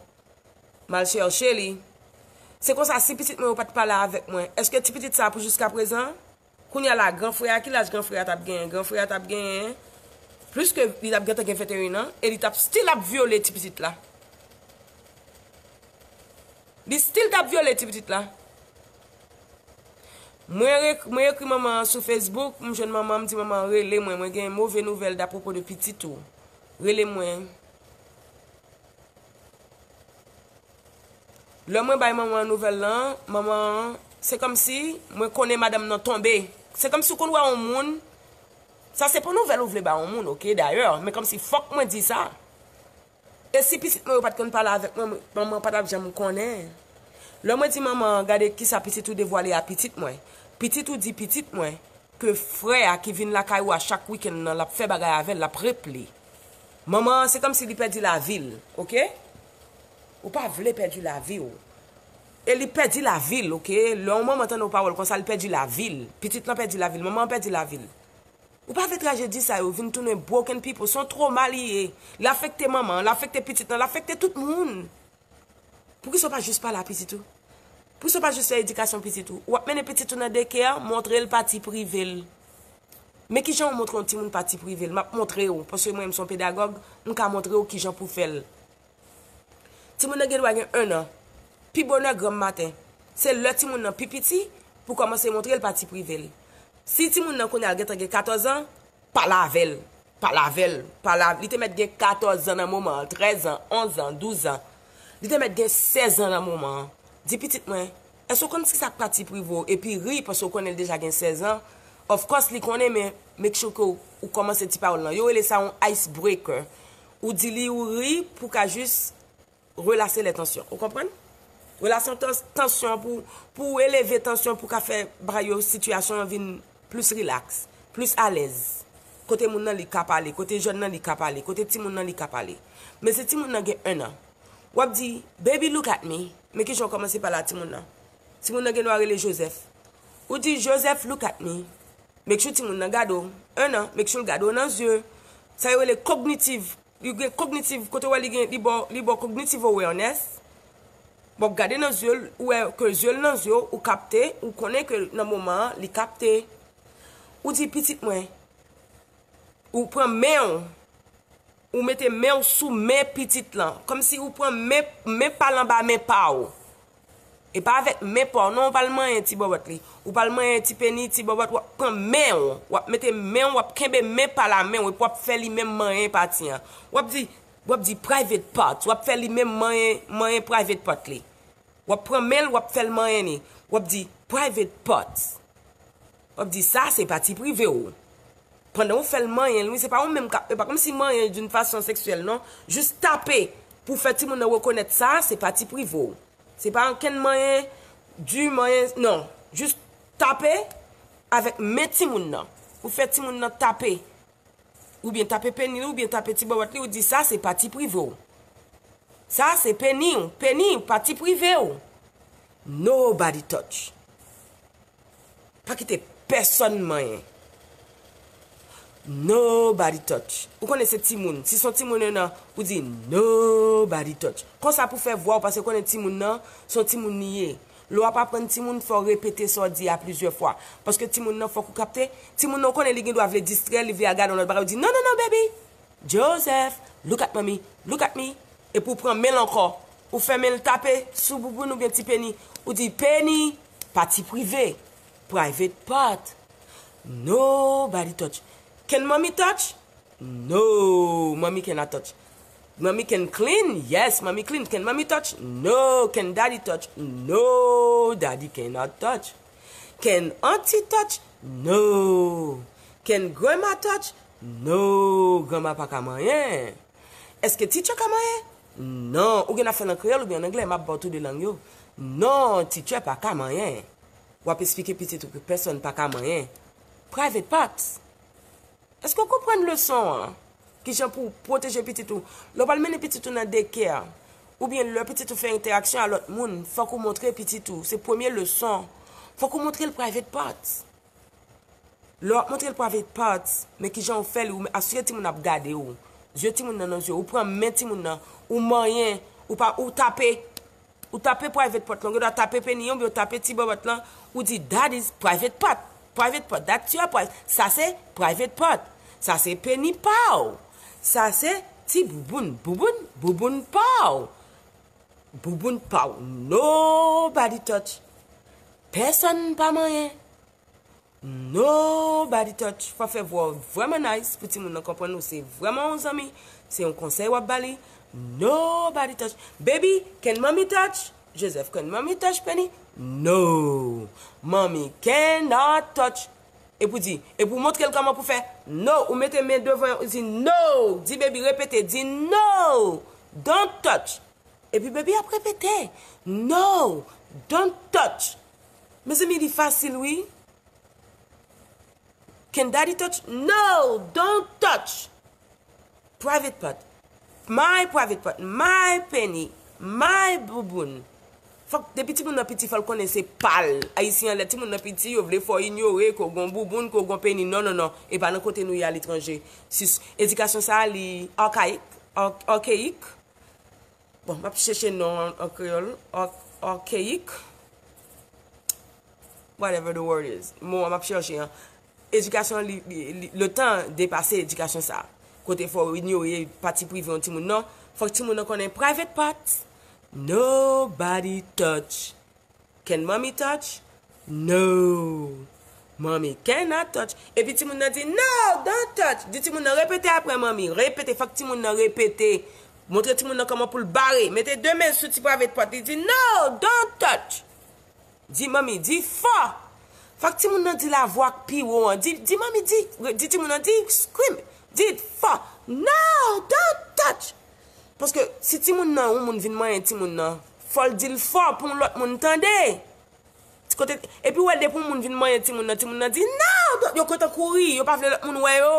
M al chèche li. Se konsa, si pitit mwen yo pa t pale avèk mwen, èske ti pitit sa a pou jiskaprezan? Kounye a la, gran frè a, ki laj gran frè a t ap genyen? Gran frè a t ap genyen plis ke, li t ap gentan gen venteyen an, e li t ap still ap vyole ti pitit la. Li still t ap vyole ti pitit la. Mwen re-, mwen ekri manman an sou Facebook, m jwenn manman an, m di, "Manman, rele mwen, mwen gen move nouvèl apwopo de pitit ou. Rele mwen." Lè mwen bay manman an nouvèl lan, manman an, se kòmsi mwen konnen madanm nan tonbe. Se kòmsi w konn wè yon moun, sa se pou nouvèl ou vle ba yon moun, oke, dayè, men kòmsi fòk mwen di sa. E si pitit mwen yo pa t konn pale avèk mwen, manman pa t ap janm konnen. Lè mwen di manman, gade kisa pitit ou devwale a pitit mwen. Pitit ou di pitit mwen ke frè a ki vin lakay ou a chak wikenn nan, l ap fè bagay avè l, l ap reple. Manman an, se kòmsi li pèdi lavi l, oke? Ou pa vle pèdi lavi w. E li pèdi lavi l, oke? Lè yon manman tande yon pawòl konsa, li pèdi lavi l. Pitit lan pèdi lavi l, manman an pèdi lavi l. Ou pa vle trajedi sa yo vin tounen broken people. Se yon twoma li ye. L afekte manman an, l afekte pitit lan, l afekte tout moun. Poukisa w pa jis pale a pitit ou? Poukisa w pa jis fè edikasyon pitit ou? W ap mennen pitit ou nan daycare, montre l pati prive l. Men kijan w montre yon timoun pati prive l? M ap montre w, paske mwen menm se yon pedagòg, m ka montre w kijan pou fè l. Timoun nan gen dwa gen enn an. Pi bonè granm maten. Se lè timoun nan pi piti pou kòmanse montre l pati prive l. Si timoun nan kounye a l gentan gen katòz an, pale avè l. Pale avè l. Pale avè l. Li te mèt gen katòz an nan moman an, trèz an, onz an, douz an. Li te mèt gen sèz an nan moman an. Di pitit mwen, èske w konn kisa k pati prive w? Epi ri, paske w konnen l deja gen sèz an. Of course, li konnen, men make sure ke w, ou kòmanse ti pawòl lan. Yo rele sa yon ice breaker. Ou di li, ou ri, pou ka jis relase lè tansyon. Ou konprann? Relase tans-, tansyon pou, pou eleve tansyon, pou ka fè bagay yo, sitiyasyon an vin plis rilaks, plis alèz. Kote moun nan li ka pale, kote jèn nan li ka pale, kote timoun nan li ka pale. Men si timoun nan gen enn an, w ap di, "Baby, look at me." Men kijan w kòmanse pale a timoun nan? Timoun nan gen dwa rele Joseph. Ou di, "Joseph, look at me." Make sure timoun nan gade w. Enn an, make sure l gade w nan zye. Sa yo rele kognitiv. Li gen kognitiv, kote w wè li gen, li ba w, li ba w cognitive awareness. Bon, gade nan zye l, ou wè ke zye l nan zye w, ou kapte, ou konnen ke nan moman an, li kapte. Ou di, "Pitit mwen," ou pran men w, ou mete men w sou men pitit lan, kòmsi ou pran men, men pa l anba men pa w. E pa avèk men pa w, non, ou pa l manyen ti bòbòt li. Ou pa l manyen ti peni, ti bòbòt, w ap pran men w, w ap mete men w, w ap kenbe men pa la men w, epi w ap fè li menm manyen pati an. W ap di, w ap di private part, w ap fè li menm manyen, manyen private part li. W ap pran men l, w ap fè l manyen li. W ap di private part. W ap di, "Sa, se pati prive w." Pandan w fè l manyen l, wi, se pa ou menm k ap, e pa kòmsi manyen l d'une façon sexuelle, non. Jis tape pou fè timoun nan rekonèt sa, se pati prive w. Se pa ankenn manyen, di manyen, non. Jis tape avèk men timoun nan. Ou fè timoun nan tape. Oubyen tape peni l, oubyen tape ti bòbòt li, ou di, "Sa, se pati prive w." Sa, se peni w. Peni w, pati prive w. Nobody touch. Pa kite pèsonn manyen. Nobody touch. Ou konnen se timoun. Si se yon timoun enn an, ou di, "Nobody touch." Konsa pou fè vwa w, paske konnen timoun nan, se yon timoun li ye. Lè w ap aprann timoun, fò w repete sa w di a plizyè fwa. Paske timoun nan, fòk ou kapte, timoun nan, ou konnen li gen dwa vle distrè, li vle al gade yon lòt bagay, ou di, "Non, non, non, baby. Joseph, look at mommy, look at me." Epi w pran men l ankò. Ou fè men l tape sou bouboun oubyen ti peni. Ou di, "Peni, pati prive, private part. Nobody touch. Can mommy touch? No, mommy cannot touch. Mommy can clean? Yes, mommy clean. Can mommy touch? No. Can daddy touch? No, daddy cannot touch. Can auntie touch? No. Can grandma touch? No, granma pa ka manyen. Èske teacher ka manyen? Non. Ou gen ap fè l an kreyòl oubyen an anglè, m ap ba w tou de lang yo. Non, teacher pa ka manyen. W ap esplike pitit ou ke pèsonn pa ka manyen. Private parts. Èske w konprann leson an? Kijan pou w pwoteje pitit ou? Lè w pral mennen pitit ou nan daycare, oubyen lè pitit ou fè entèaksyon a lòt moun, fòk ou montre pitit ou, se premye leson, fòk ou montre l private parts. Lè w ap montre l private parts, men kijan w fè li, ou asire timoun ap gade w. Zye timoun nan nan zye w, ou pran men timoun nan, ou manyen, ou pa, ou tape. Ou tape private part lan, ou gen dwa tape peni an, oubyen ou tape ti bòbòt lan, ou di, "That is private part. Private part, that's your pri-, sa se private part. Sa se peni pa w. Sa se ti bouboun, bouboun, bouboun pa w. Bouboun pa w. Nobody touch. Pèsonn pa manyen." Nobody touch. Fò fè vwa w vrèman nice pou timoun nan konprann ou se vrèman yon zanmi. Se yon konsèy w ap ba li. Nobody touch. Baby, can mommy touch? Joseph, can mommy touch Penny? No. Mommy cannot touch. Epi w di, epi w montre l kòman pou fè. No, ou mete men devan, ou di no. Di baby repete, di no. Don't touch. Epi baby ap repete. No, don't touch. Mezanmi, li fasil wi. Can daddy touch? No, don't touch. Private part. My private part. My penny. My bouboun. Fòk depi timoun nan piti fò l konnen se pa l. Ayisyen an lè timoun nan piti yo vle fè w inyore ke w gon bouboun, ke w gon peni. Non, non, non. E pa nan kote nou ye aletranje. Sis, edikasyon sa a li archaic, archaic. Bon, m ap chèche non an, an kreyòl. Archaic. Whatever the word is. Mo a m ap chèche an. Edikasyon li, li, li, le tan depase edikasyon sa. Kote fò w inyore pati prive yon timoun non. Fòk timoun nan konnen private parts. Nobody touch. Can mommy touch? No. Mommy cannot touch. Epi timoun nan di no, don't touch. Di timoun nan repete apre manmi. Repete, fòk timoun nan repete. Montre timoun nan kòman pou l bare. Mete de men sou ti private part. Li di no, don't touch. Di manmi, di fò. Fòk timoun nan di lavwa k pi wo an. Di, di manmi, di, di timoun nan, di scream. Di fò. No, don't touch. Paske si timoun nan, yon moun vin manyen timoun nan, fò l di l fò pou yon lòt moun tande. Ti kote, epi w wè depi yon moun vin manyen timoun nan, timoun nan di no, don't, yo kontan kouri, yo pa vle lòt moun wè yo.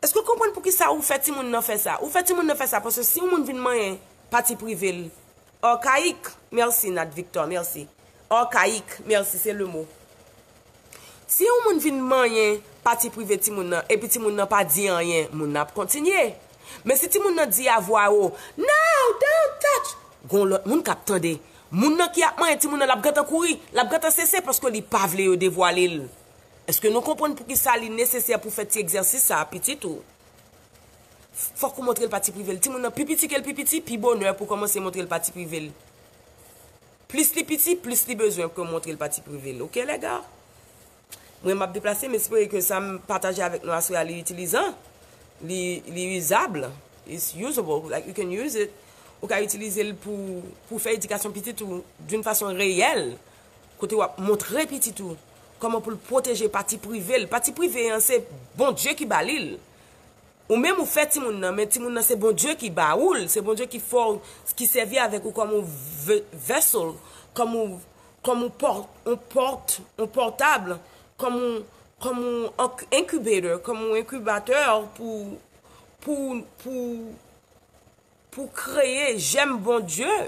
Èske w konprann poukisa ou fè timoun nan fè sa? Ou fè timoun nan fè sa paske si yon moun vin manyen pati prive l, archaic, mèsi Nat Victor, mèsi. Archaic, mèsi, se le mo. Si yon moun vin manyen pati prive timoun nan, epi timoun nan pa di anyen, moun nan ap kontinye. Men si timoun nan di a vwa wo, no, don't touch, gon lòt moun k ap tande. Moun nan ki ap manyen timoun nan, l ap gentan kouri, l ap gentan sese paske li pa vle yo devwale l. Èske nou konprann poukisa li nesesè pou fè ti egzèsis sa a pitit ou? Fòk ou montre l pati prive l. Timoun nan pi piti ke l pi piti, pi bonè pou w kòmanse montre l pati prive l. Plis li piti, plis li bezwen ke w montre l pati prive l. Oke, lèga? Mwen, m ap deplase, m espere ke sa m pataje avèk nou aswè a, li itilizan, li, li izab, it's usable, like, you can use it. Ou ka itilize l pou, pou fè edikasyon pitit ou d'une façon réelle. Kote w ap montre pitit ou kòman pou l pwoteje pati prive l. Pati prive an, se Bondye ki ba li l. Ou menm ou fè timoun nan, men timoun nan se Bondye ki ba ou l, se Bondye ki fè w, ki sèvi avèk ou kòm yon ve-, vessel, kòm yon, kòm yon pòt, yon pòt, yon pòtab, kòm yon, kòm yon inc-, incubator, kòm yon enkibatè pou, pou, pou, pou kreye jèm Bondye.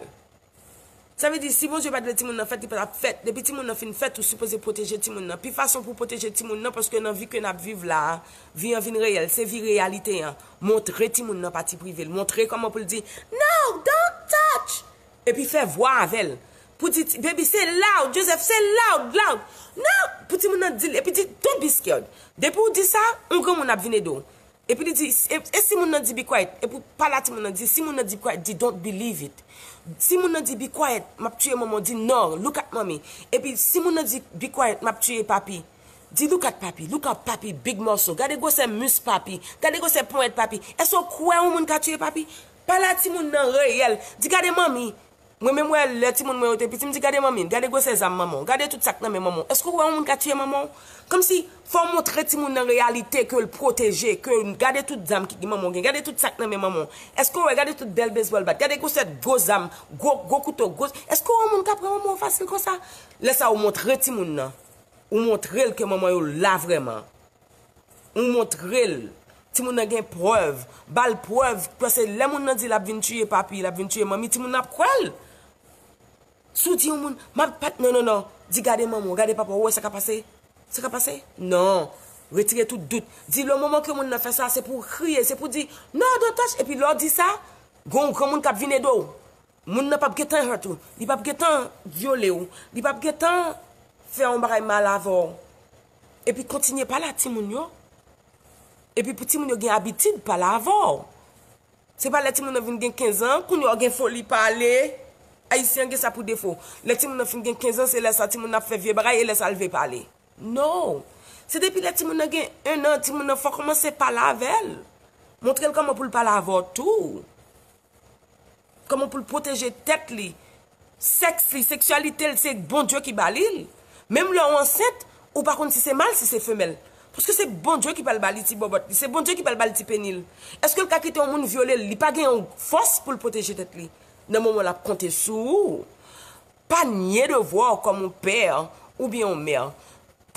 Sa vle di, si Bondye pa t vle timoun nan fèt, li pa t ap fèt. Depi timoun nan fin fèt, ou sipoze pwoteje timoun nan. Pi fason pou pwoteje timoun nan, paske nan vi ke n ap viv la a, vi an vin reyèl, se vi reyalite an. Montre timoun nan pati prive l. Montre kòman pou l di, no, don't touch! Epi fè vwa avè l. Pou di, baby, se loud, Joseph, se loud, loud. No! Pou timoun nan di l, epi di, don't be scared. Depi w di sa, yon granmoun ap vin ede w. Epi li di, e, e si moun nan di be quiet? Epi pale a timoun nan, di, si moun nan di be quiet, di don't believe it. Si moun nan di be quiet, m ap tiye manman, di no, look at mommy. Epi si moun nan di be quiet, m ap tiye papi, di look at papi, look at papi, big muscle. Gade gwosè mis papi, gade gwosè ponyèt papi. Èske w kwè yon moun ka tiye papi? Pale a timoun nan reyèl. Di gade manmi. Mwen menm wè lè timoun mwen yo te piti, m di gade manmi, gade gwosè zam manman w, gade tout sa k nan men manman w. Èske w wè yon moun ka tiye manman w? Kòmsi fò w montre timoun nan reyalite ke l pwoteje, ke gade tout zam ki manman w gen, gade tout sa k nan men manman w. Èske w wè, gade tout bèl baseball bat, gade gwosè gwo zam, gwo, gwo kouto, gwo, èske w wè yon moun ka pran manman w fasil konsa? Lè sa ou montre timoun nan. Ou montre l ke manman yo la vrèman. Ou montre l. Timoun nan gen prèv. Ba l prèv. Paske lè moun nan di l ap vin tiye papi, l ap vin tiye manmi, timoun nan ap kwè l. Si w di yon moun, m ap pat, non, non, non. Di gade manman w, gade papa w, ou wè sa ka pase? Sa ka pase? Non. Retire tout dout. Di le moman ke moun nan fè sa, se pou w kriye, se pou w di, non, don't touch. Epi lè w di sa, gon granmoun k ap vin ede w. Moun nan p ap gentan hurt ou, li p ap gentan vyole w, li p ap gentan fè yon bagay mal avè w. Epi kontinye pale a timoun yo. Epi pou timoun yo gen abitid pale avè w. Se pa lè timoun nan vin gen kenz an, kounye a w gen foli pale. Ayisyen an gen sa pou defo. Lè timoun nan fin gen kenz an, se lè sa timoun nan ap fè vye bagay e lè sa l vle pale. No. Se depi lè timoun nan gen en an, timoun nan fò kòmanse pale avè l. Montre l kòman pou l pale avè w tou. Kòman pou l pwoteje tèt li, sèks li, seksyalite l, se Bondye ki ba li l. Menm lè w ansent, Ou pa konn si se mal, si se femèl. Paske se Bondye ki pral ba li ti bòbòt li, se Bondye ki pral ba li ti peni l. Èske l ka kite yon moun vyole l? Li pa gen yon fòs pou l pwoteje tèt li. Nan moman l ap konte sou ou, pa nye devwa w kòm yon pè oubyen yon mè.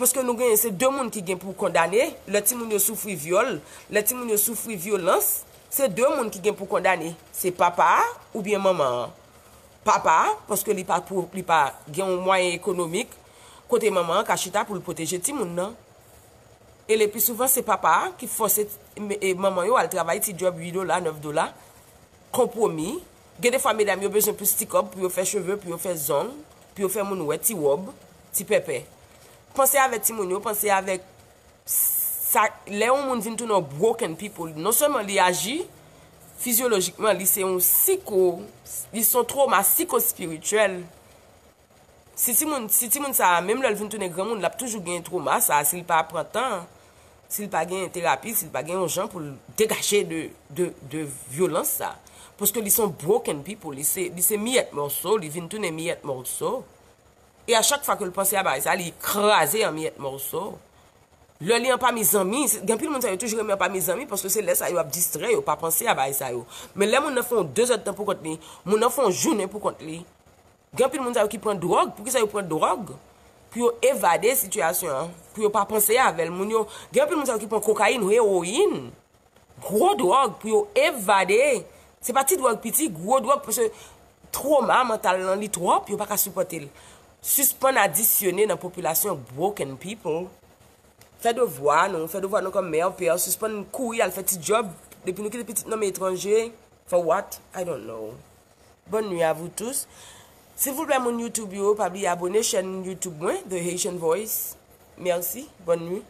Paske nou genyen se de moun ki gen pou kondane, lè timoun yo soufri vyòl, lè timoun yo soufri vyolans, se de moun ki gen pou kondane. Se papa a oubyen manman an. Papa a, paske li pa pou, li pa gen yon mwayen ekonomik kote manman an ka chita pou l pwoteje timoun nan. E le pli souvan se papa a ki fòse e manman yo al travay ti djòb uit dola, nèf dola, konpwomi. Gen de fwa medam yo bezwen plis ti kòb pou yo fè cheve, pou yo fè zong, pou yo fè moun wè ti wòb, ti pèpè. Panse avèk timoun yo, panse avèk sa, lè yon moun vin tounen yon broken people, non sèlman li aji fizyolojikman, li se yon siko, li se yon twoma sikospirityèl. Si timoun, si timoun sa a, menm lè l vin tounen granmoun, l ap toujou gen twoma sa a, si l pa pran tan, si l pa gen terapi, si l pa gen yon jan pou l degaje de, de, de vyolans sa a. Paske li se yon broken people, li se, li se miyèt mòso, li vin tounen miyèt mòso. E a chak fwa ke l panse a bagay sa, li kraze an miyèt mòso. Lè li anpami zanmi, gen anpil moun sa yo toujou renmen anpami zanmi, paske se lè sa yo ap distrè yo, pa panse a bagay sa yo. Men lè moun nan fè yon de zèdtan pou kont li, moun nan fè yon jounen pou kont li. Gen anpil moun sa yo ki pran dwòg, poukisa yo pran dwòg? Pou yo evade sitiyasyon an, pou yo pa panse avè l. Moun yo, gen anpil moun sa yo ki pran kokayin, ewoyin, gwo dwòg pou yo evade. Se pa ti dwòg piti, gwo dwòg, paske twoma mantal lan li twòp, yo pa ka sipòte l. Sispann adisyone nan popilasyon broken people. Fè devwa nou, fè devwa nou kòm mè, pè, sispann kouri al fè ti djòb. Depi nou kite pitit nan men etranje, for what? I don't know. Bonne nuit à vous tous. Silvouplè, moun YouTube yo, pa bliye abone chèn YouTube mwen, The Haitian Voice. Mèsi, bonne nuit.